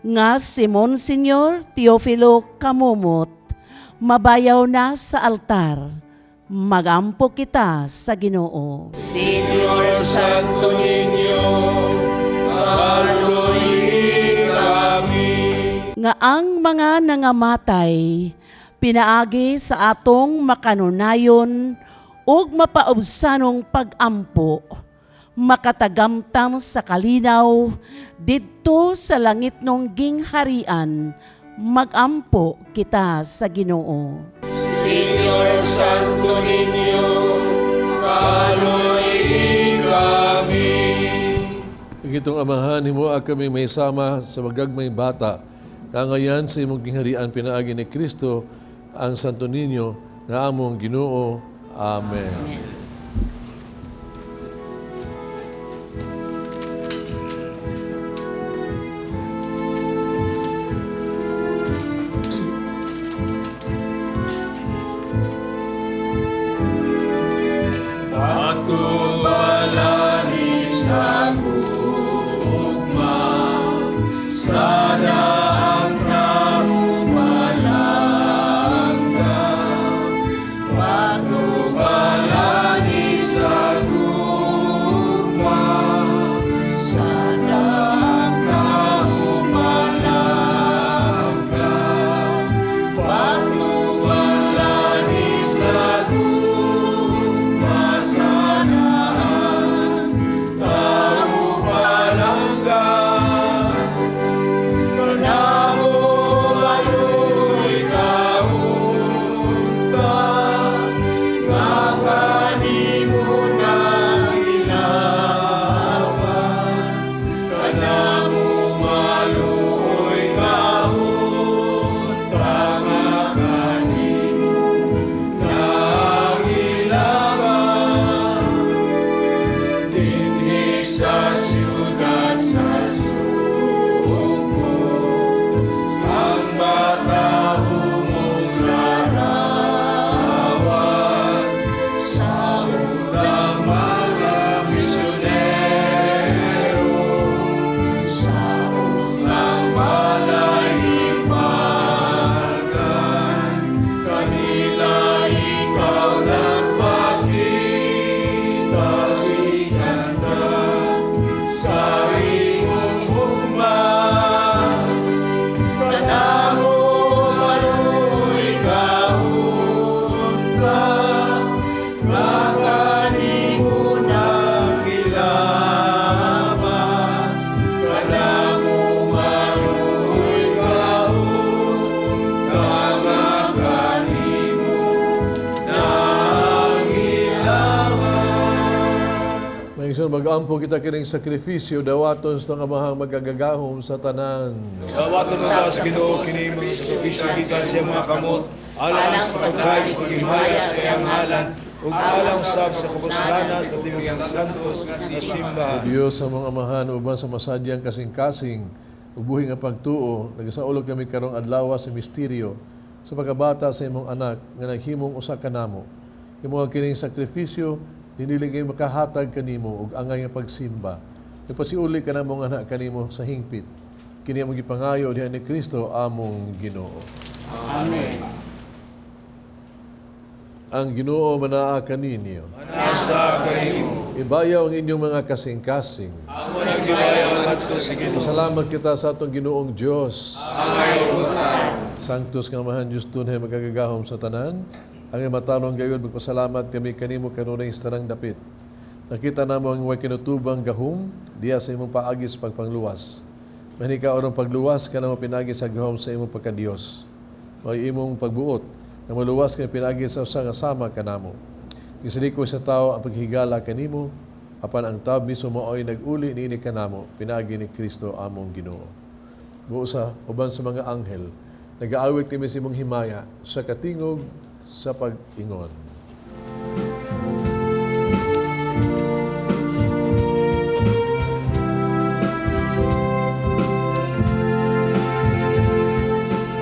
Nga si Monsignor Teofilo Camomot mabayaw na sa altar, magampo kita sa Ginoo. Señor Santo Niño, kaloy kami. Nga ang mga nangamatay pinaagi sa atong makanunayon ug mapaubsanong pag-ampo, makatagamtam sa kalinaw didto sa langitnong gingharian, magampo kita sa Ginoo. Señor Santo Niño, kaloy kami. Itong Amahan, himoa kami may sama sa magagmay bata. Kangayan sa imong gingharian pinaagi ni Kristo ang Santo Niño nga among Ginoo. Amen. Amen. Patubalani sa gugma, sa daang tarumalangga. Patubalani sa gugma, sa daang tarumalangga. Patubalani sa gugma, sa daang tarumalangga. Kanamo maloy kaunta, nga kanimo nagilaban. Kanamo maluoy kaunta, nga kanimo nagilaban. Dinhi sa siyudad sa Sugbo, ang matahumong larawan sa unang mga misyonero, sa usang palayigbagan, kanila ikaw nagpakita, giganda sa imong hugma. Kanamo maloy kaunta, nga kanimo nagilaban. Kanamo maloy kaunta, nga kanimo nagilaban. Mga igsoon, mag-ampo kita kining sakripisyo, dawaton sa Amahang magagagahom sa tanan. Dawaton unta sa Ginoo kini mga sakripisyo gikan sa iyang mga kamot, alang sa pagdayeg sa paghimaya sa iyang ngalan ug alang sab sa kapuslanan sa tibuok santos nga simbahan. Diyos among Amahan, uban sa masadyang kasing-kasing, ug buhi nga pagtuo, nagasaulog kami karong adlaw sa misteryo sa pagkabata sa imong anak nga naghimong usa kanamo. Imo ang kining sakripisyo, dinili kay makahatag kanimo ug angay nga pagsimba. Nagpasiuli ka namong anak kanimo sa hingpit. Kini among gipangayo diha ni Kristo among Ginoo. Amen. Ang Ginoo manaa kaninyo. Manasa kanimo. Ibayaw ang inyong mga kasing-kasing. Amo nang gibayaw ngadto sa Ginoo. Salamat kita sa atong Ginoong Dios. Angay ug Sanctus nga Amahan Diyos tunay magagagahom sa tanan, Ang matanong gayon, magpasalamat kami kanimo kanunay sa tanang dapit. Nakita namo ang way kinutubang gahom diya sa imong paagi sa pagpangluwas. Manika orong pagluwas ka namo pinagi sa gahom sa imong pagkadiyos. May imong pagbuot na maluwas kami pinagi sa usa nga sama kanamo. Gisilikoy sa tao ang paghigala kanimo, apan ang tao mismo mao'y nag-uli niini kanamo pinaagi ni Kristo among Ginoo. Buo sa uban sa mga anghel, nagaawit kami sa imong himaya sa katingog sa pag-ingon.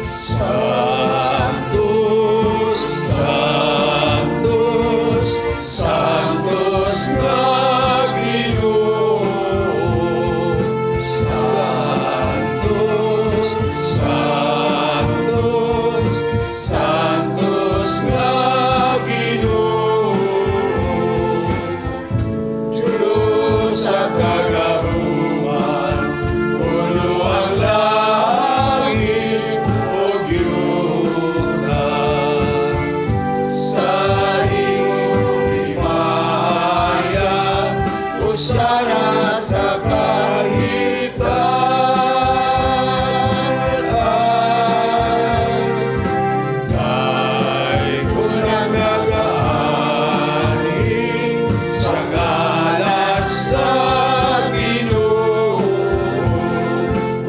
Santos, Santos, Santos na Ginoo. Santos, Santos, Santos nga Ginoo. Diyos sa kagahuman, puno ang langit ug yuta. Sa iyong himaya, hosana sa kahitasan. Kay kung nagaani sa ngalan sa Ginoo,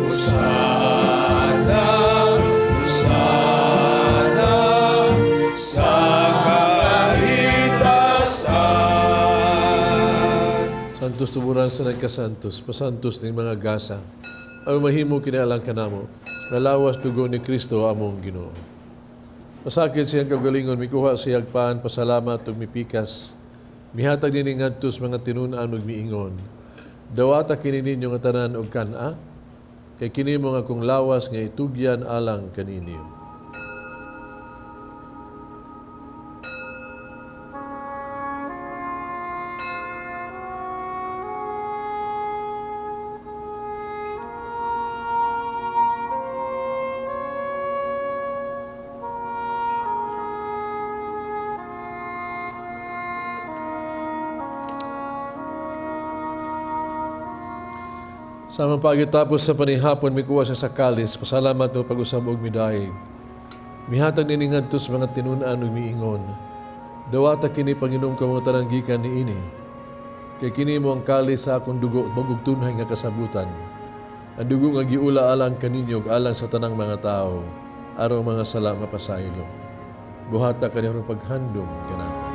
hosana, hosana sa kahitasan. Santos tuburan sa nagkasantos, pasantos ning mga gasa. Ang mahimo kinaalang kanamo, nalawas dugo ni Kristo among Ginoo. Masakit siyang kagalingon, mikuha siyang pan, pasalamat ug mipikas. Mihatag niini ngadto sa mga tinun-an ug miingon. Dawata kini ninyo nga tanan og kan-a, kay kini mo nga akong lawas nga itugyan alang kaninyo. Sa amang pagitapos sa panihapon, mikuha siya sa kalis, pasalamat o pag-usab og midayeg. Mihatag niini ngadto sa mga tinun-an ug miingon. Dawata kini Panginoon ka mga tanang gikan niini. Kay kini mo ang kalis sa akong dugo bag-ong tunhay nga kasabutan. Ang dugo nga giula alang kaninyo ug alang sa tanang mga tao, aron mga sala mapasaylo. Buhata kani aron paghandom kanako.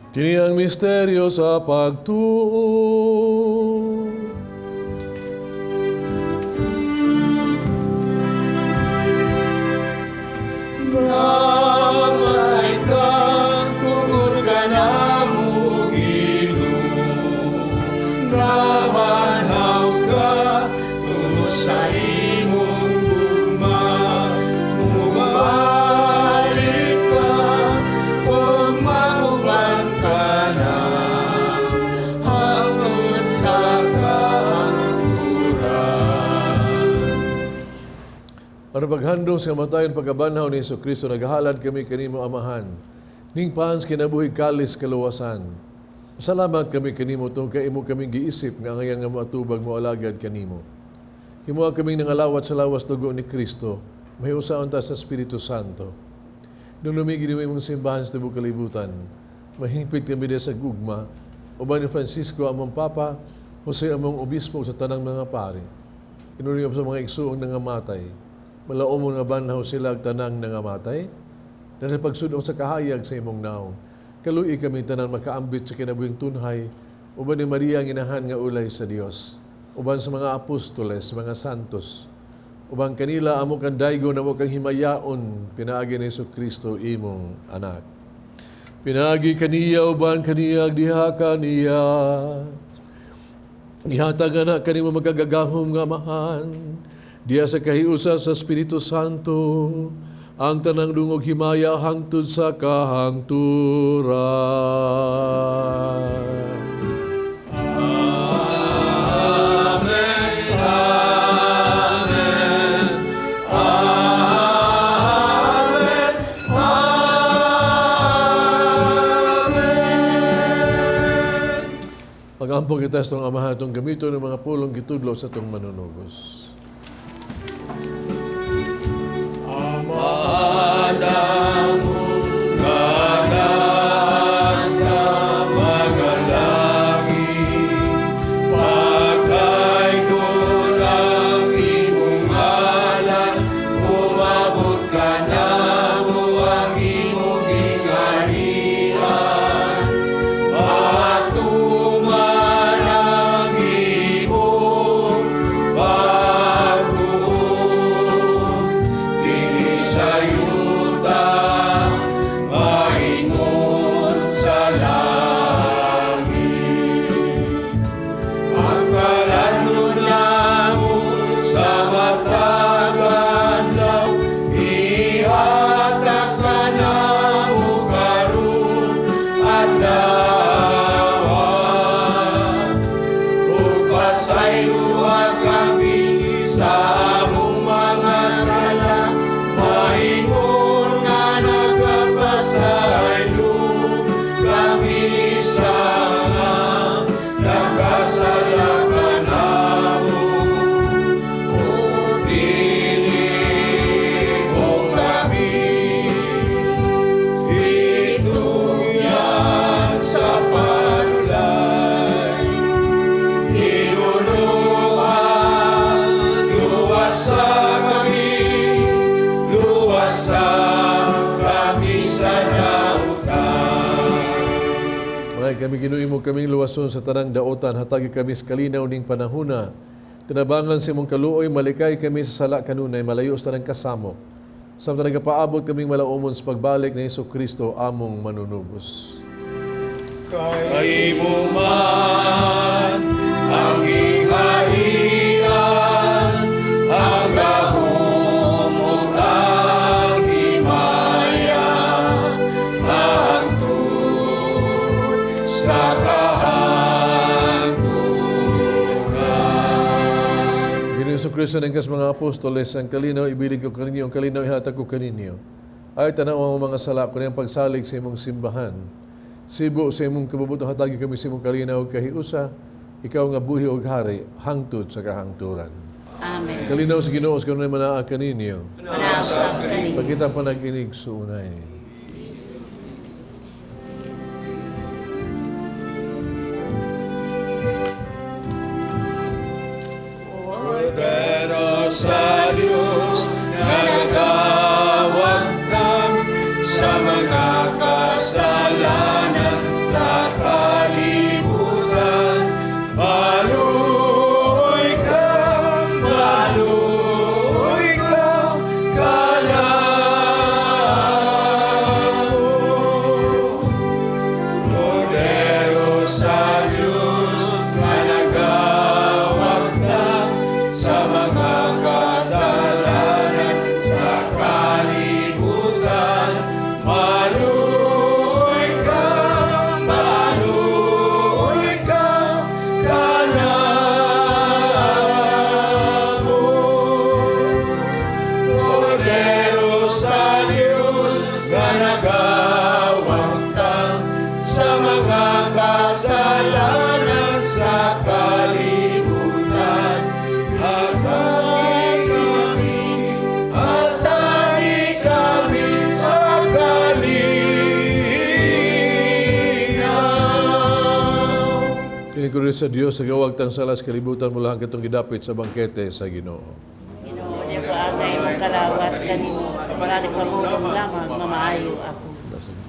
Kini ang misteryo sa pagtuo. Namatay ka, tungod ka namo, Ginoo. Namanhaw ka, tungod sa imong gugma. Mubalik ka, ug mauban ka na, hangtod sa kahangturan. Aron paghandom sa kamatayon pagkabanhaw ni Hesus Kristo, naghalad kami kanimo Amahan. Ning pans kinabuhi kalis kaluwasan. Salamat kami kanimo tungod kay imo kaming giisip nga angayang nga moatubag mo alagad kanimo. Himoa kaming nangalawat sa lawas dugo ni Kristo, mahiusaon ta sa Espiritu Santo. Nung lumigi nimo imong simbahan sa tibuok kalibutan, mahingpit kami diha sa gugma, uban ni Francisco among Papa, Jose among Obispo sa tanang mga pari. Hinulingap sa mga igsuong nangamatay, malaumon nga banhaw sila ag tanang nangamatay, dahil sa pagsudong sa kahayag sa imong naong. Kaluoy kami tanan makaambit sa kinabuhing tunhay, uban ni Maria ang inahan nga ulay sa Dios, uban sa mga apostoles, mga santos, uban kanila amo kang daygon, amo kang himayaon, pinaagi ni Hesus Kristo imong anak. Pinaagi kaniya uban kaniya diha kaniya. Ihatag ana kanimo magagagahom nga Amahan diha sa kahiusa sa Espiritu Santo ang tanang dungog himaya hangtod sa kahangturan. Amen. Amen. Amen. Amen. Pag-ampo kita sa itong Amahan itong gamito ng mga pulong gitudlo sa itong manunugos. Ama namo nga naa sa mga langit, pakaaygon ang imong ngalan, umabot kanamo ang imong gingharian. Matuman ang imong pagbuot dinhi sa yuta maingon sa langit. Ang kalan-on namo sa matag adlaw ihatag kanamo karon adlaw. Ug pasayloa kami sa among mga sala, maingon nga nagapasaylo kami sa mga nagkasala kanamo. Ug dili mo kami itugyan sa panulay, Hinuluan, luwasa kami, luwasa kami sa dautan. Mga kami Ginoo imo kaming luwason sa tanang daotan, hatagi kami sa kalinaw ning panahuna. Tinabangan sa imong kaluoy, malikay kami sa sala kanunay, malayo sa tanang kasamok. Samtang nagapaabot kaming malaumon sa pagbalik ni Hesus Kristo among manunubos. Kay imo man ang gingharian, ang gahom ug ang himaya, hangtod sa kahangturan. Ginoong Hesus Kristo ng kas mga apostoles, ang kalinaw ibilin ko kaninyo, ang kalinaw ihatag ko kaninyo. Ay tanaw ang mga sala ko niyang pagsalig sa imong simbahan. Sibo sa imong kabubutong hatagi kami sa imong kalinaw ug kahiusa, ikaw nga buhi og hari, hangtod sa kahangturan. Amen. Kalinaw sa Ginoo sa kanunay manaa kaninyo. Manaa kaninyo. Pagkita panag-inig suunay. Kordero sa Diyos nga nagawagtang sa mga kasalanan sa kalibutan. Maluoy ka, maluoy ka, kanamo. Kordero sa Diyos nga nagawagtang sa mga kasalanan sa kalibutan. Maluoy ka, maluoy ka, kanamo. Kordero sa Diyos nga nagawagtang sa mga kasalanan sa kalibutan. Hatagi kami, hatagi kami sa kalinaw. Kini kordero sa Dios sa gawagtang sala sa kalibutan mula ang katong gidapit sa bangkete sa Ginoo. Ginoo, di ko angay mong kalawat kanimo. Balik pamulong lamang nga maayo ako. Nasa Ginoo.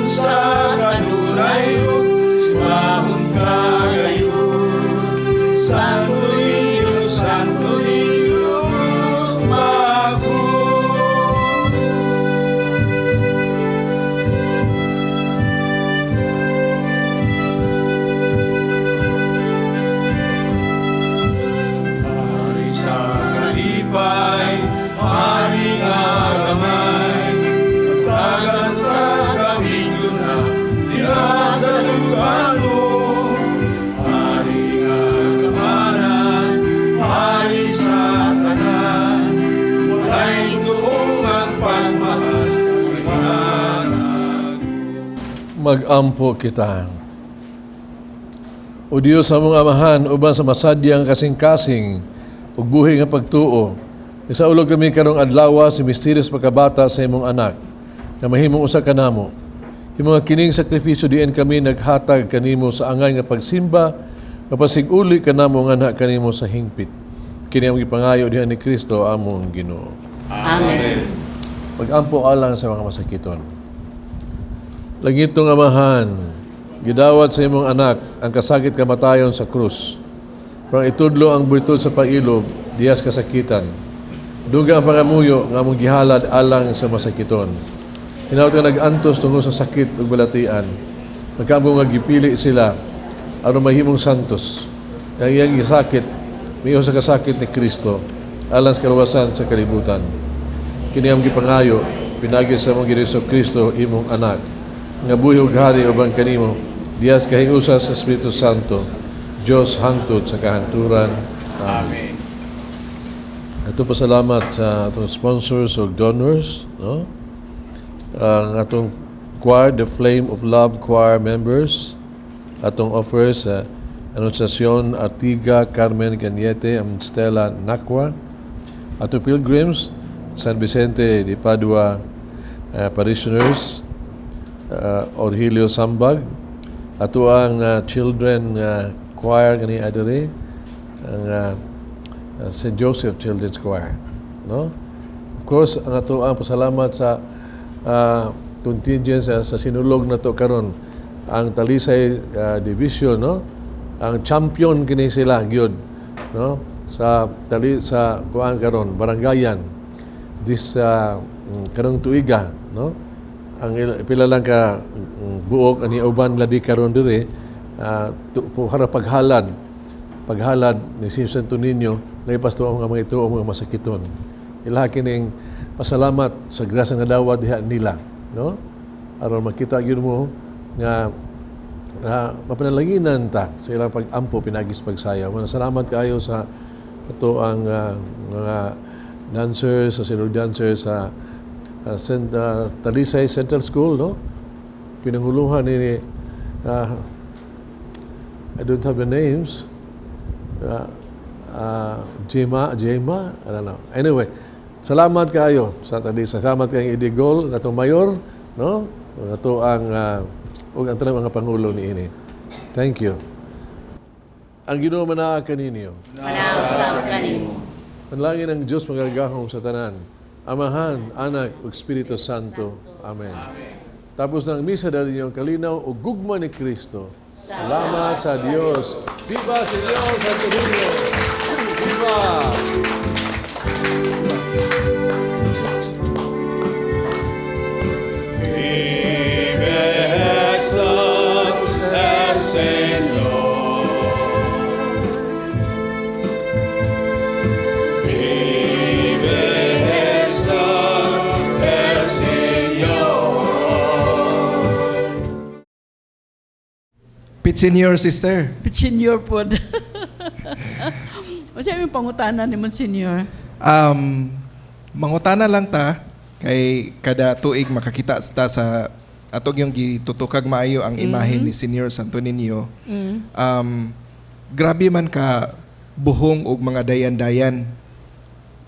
Unsa kanunay ug simbahon ka gayon. Santo Niño, Santo Niño, ako. Hari sa kalipay, hari nga gamay, pagtagan ta kaming luna, diha sa Lugano. Hari nga kamanan, hari sa tanan, walay tuong ang pagmahal, imanag. Mag-ampo kita. O Diyos among Amahan, uban sa masadyang kasing-kasing ug buhi nga pagtuo, nagsaulog kami karong adlaw sa misteryos pagkabata sa imong anak, nga mahimong usa kanamo. Himo nga kining sakripisyo diin kami naghatag kanimo sa angay nga pagsimba, mapasig-uli kanamo nga kanimo sa hingpit. Kini ang gipangayo diha ni Kristo among Ginoo. Amen. Mag-ampo alang sa mga masakiton. Langitong Amahan, gidawat sa imong anak ang kasakit kamatayon sa krus. Para itudlo ang birtud sa pailob, dihas kasakitan. Duga ang pangamuyo nga among gihalad alang sa masakiton. Hinaut nga nag-antos tungod sa sakit ug balatian. Magkaamgo nga gipili sila aron mahimong santos. Nga iyang gisakit, miuha sa kasakit ni Kristo alang sa kaluwasan sa kalibutan. Kini ang gipangayo pinaagi sa among Ginoo Kristo imong anak nga buhi ug hari uban kanimo dihas kahiusa sa Espiritu Santo, Dios hangtod sa kahanturan. Amen. Ato pasalamat sa atong sponsors ug donors, no? Ang atong choir, the Flame of Love Choir members, atong offers sa Anunciacion Artiga, Carmen Cañete, and Stella Nakwa. Atong pilgrims, San Vicente de Padua parishioners, Orhilio Sambag, ato ang children choir gani adere, ang St. Joseph Children's Choir, no? Of course, ang ato ang pasalamat sa contingent sa sinulog na to karon, ang Talisay Division, no? Ang champion kini sila gyud, no? Sa tali sa kuan karon, barangayan this karong tuiga, no? Ang pila lang ka buok ani uban ladi karon diri para paghalad paghalad ni Santo Niño laipas to ang mga ito ang mga masakiton. Ilaha kining pasalamat sa grasya nga dawat diha nila, no? Aron makita gyud mo nga mapanalanginan ta sa ilang pag-ampo pinagis pagsayaw. Mga salamat kaayo sa ato ang mga dancers, sa sinulog dancers sa Talisay Central School, no? Pinanguluhan ni I don't have the names. Jema, Jema, I don't know. Anyway, salamat kaayo sa Talisay. Salamat kay Idigol, atong mayor, no? Ato ang ug ang tanang mga pangulo niini. Thank you. Ang Ginoo manaa kaninyo. Manausap kanimo. Panalangin ang Diyos magagahom sa tanan. Amahan, Anak, ug Espiritu Santo. Amen. Tapos ng misa, dali niyo ang kalinaw ug gugma ni Kristo. Salamat sa Diyos. Viva Señor Santo Niño! Viva! Vive Jesús el Señor. Vive Jesús el Señor. Pit senior sister. Senior po. O siya yung pangutana ni Monsignor? Mangutana lang ta kay kada tuig makakita ta sa atog yung gitutukag maayo ang imahe ni Senior Santo Niño. Grabe man ka buhong og mga dayan-dayan.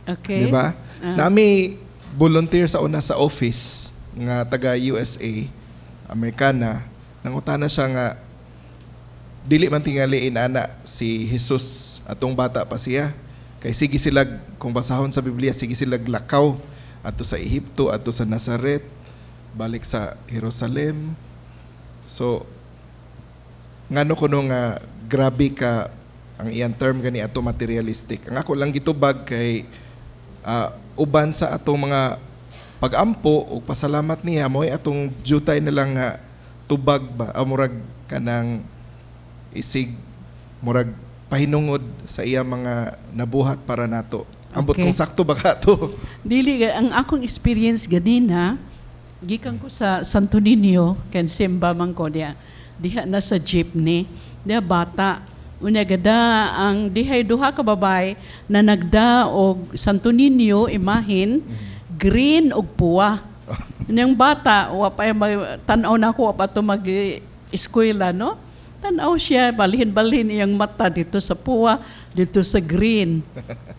Okay. Di ba? Ah. Nami volunteer sa una sa office nga taga USA, Amerikana, nangutana siya nga dili man tingali inana si Jesus atong bata pa siya. Kay sige sila, kung basahon sa Biblia, sige sila lakaw adto sa Ehipto, adto sa Nazaret, balik sa Jerusalem. So ngano kuno nga grabe ka ang iyang term gani ato, materialistic. Ang ako lang gitubag kay uban sa atong mga pagampo ug pasalamat niya, mo'y atong jutay na lang nga tubag ba, murag kanang isig murag pahinungod sa iya mga nabuhat para nato. Ambot kung sakto ba ka to. Dili, ang akong experience ganina, gikan ko sa Santo Niño, ken simba man ko diya. Diha na sa jeepney, diha bata. Unya gada ang dihay duha ka babae na nagda og Santo Niño imahin, green og puwa. Unyang bata, wa pa tan-aw na ako, wa pa to mag eskwela, no? Tan-aw siya, balhin-balhin iyang mata dito sa puwa, dito sa green.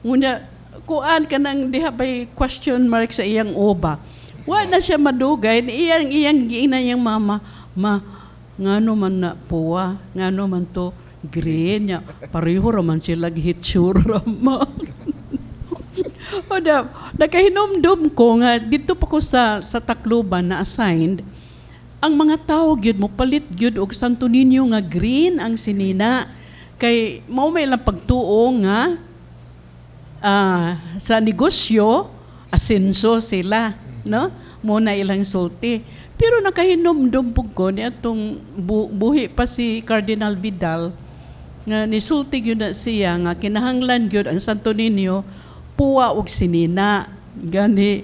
Unya, kuan ka nang diha bay question mark sa iyang uba. Wa na siya madugay, iyang iyang giina iyang mama, "Ma, ngano man na puwa, ngano man to green nya, pareho ra man sila gihitsura, ma." O da, nakahinumdum ko nga dito pa ko sa Tacloban na assigned, ang mga tao gyud mo palit gyud og Santo Niño nga green ang sinina kay mao may ilang pagtuo nga sa negosyo asenso sila, no? Mo na ilang sulti. Pero nakahinumdum pug ko ni atong buhi pa si Cardinal Vidal nga nisulti gyud na siya nga kinahanglan gyud ang Santo Niño puwa og sinina, gani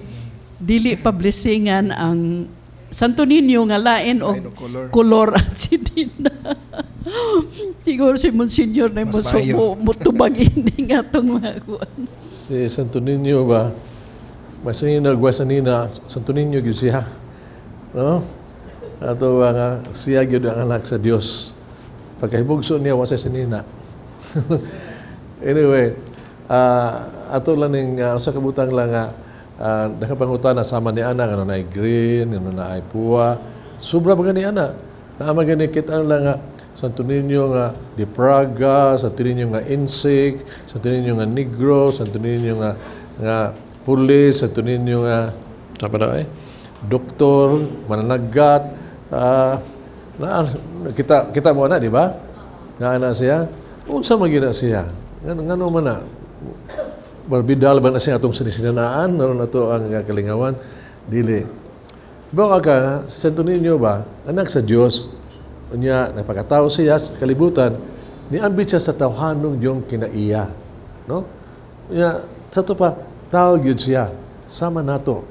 dili pa blessingan ang Santo Niño nga lain og Lain og color. Kolor ang sinina. Siguro si Monsignor na Mas maayo. mo mutubag ini nga atong mga kuan. Si Santo Niño ba, masanina, nina, Santo Niño gyud siya. No? Ato ba nga, siya gyud ang anak sa Dios. Pagkahibugso niya, wa sa sinina. Anyway, ato lang ning usa ka butang lang nga nakapangutana sama ni ana nga na green, nga na ay puwa. Sobra ba gani ana? Naa man gani kita lang nga Santo Niño nga di Praga, Santo Niño nga Insik, Santo Niño nga Negro, Santo Niño nga pulis, Santo Niño nga apa daw eh? Doktor, mananagat, na, kita kita mo na, di ba? Nga ana siya. Unsa man gina siya? Ngano man na? Barbidal ba na siya atong sinisinanaan? Naron ato ang kalingawan? Dili. Ba ka, si Santo Niño ba, anak sa Dios, unya nagpakatao siya sa kalibutan, niambit siya sa tawhanong diyong kinaiya. No? Unya, sa to pa, tao gyud siya. Sama nato.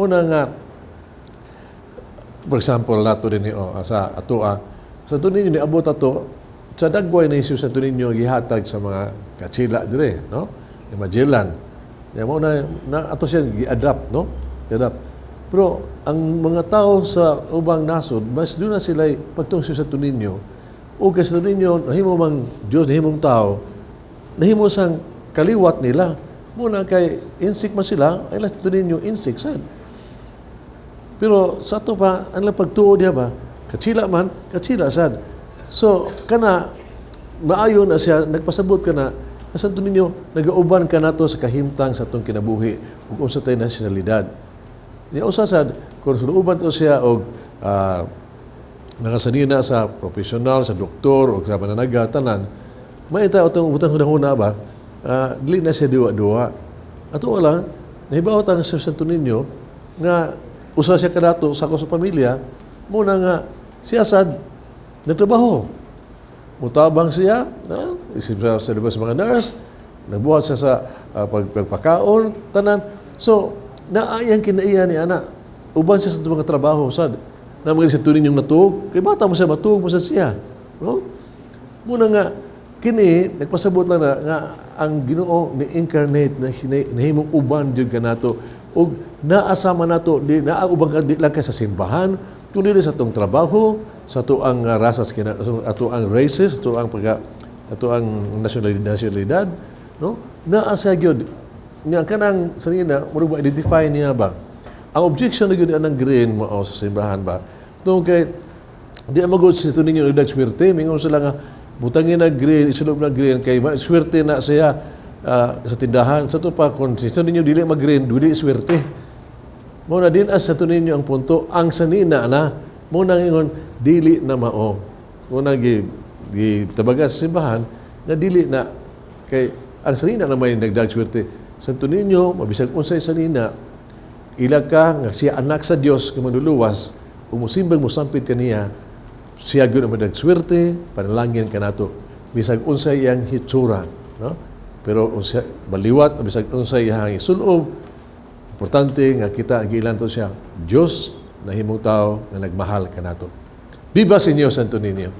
Una nga, for example, nato din oh, sa atoa, sa Santo Niño niabot ato, sa dagway na issue sa Santo Niño gihatag sa mga katsila dire, no? Ni Magellan. Ya mo na ato siya gi-adapt, no? Gi-adapt. Pero ang mga tao sa ubang nasod, mas doon na sila pagtong sa Santo Niño, o kay Santo Niño, nahimo mang Diyos, nahimong tao, nahimo sang kaliwat nila. Muna kay insik man sila, ay lang Santo Niño insik sad. Pero sa ato pa, ang lang pagtuo diya ba, katsila man, katsila sad. So, kana, maayo na siya, nagpasabot ka na, na Santo Niño, nagauban ka nato sa kahimtang sa atong kinabuhi, ug unsa tay nasyonalidad. Niya usa sad, kung sunuuban to siya og nakasanina sa profesional, sa doktor, o sa mananaga, tanan, maita atong butang hunahuna ba, dili na siya duwa-duwa. Ato lang, nahibaw ta sa Santo Niño, nga usa siya kadato sa ako sa pamilya, muna nga siya sad nagtrabaho. Mutabang siya, no? Isip siya sa labas mga nurse, nagbuhat siya sa pagpakaon, tanan. So, naayang kinaiya ni ana. Uban siya sa mga trabaho sad. Na mga sa tunin yung natuog, kay bata mo siya, matuog mo sa siya. No? Muna nga, kini, nagpasabot lang na, nga ang Ginoo ni incarnate na nahimong uban jud kanato ug naasama nato di naa uban ka di lang kay sa simbahan kundi sa atong trabaho, sa ato ang rasa sa kina, ato ang races, ato ang pagka ato ang nasyonalidad, no? Naa siya gyud nga kanang sa nina murag ma-identify niya ba ang objection na gyud anang green mao sa simbahan ba tungkol kay di magod sa ito ninyo nagdag swerte. Mingon sila nga butangin na green, isulob na green kay swerte na siya sa tindahan. Sa to pa kung sa ito ninyo dili mag-green, dili swerte mo na din as sa ito ninyo ang punto ang sanina na mo na ingon. Dili na mao. Una gi gitabagan sa simbahan nga dili na kay ang sanina na may nagdag swerte. Santo Niño, mabisag unsay sanina, ila ka nga siya anak sa Dios nga manluluwas, ug mosimbag mosampit kaniya, siya gyud ang madag swerte, panalangin kanato. Bisag unsay iyang hitsura, no? Pero unsa baliwat, bisag unsay iyang isulob, importante nga kita ang giilan to siya, Dios nahimong tao nga nagmahal kanato. Viva Señor Santo Niño.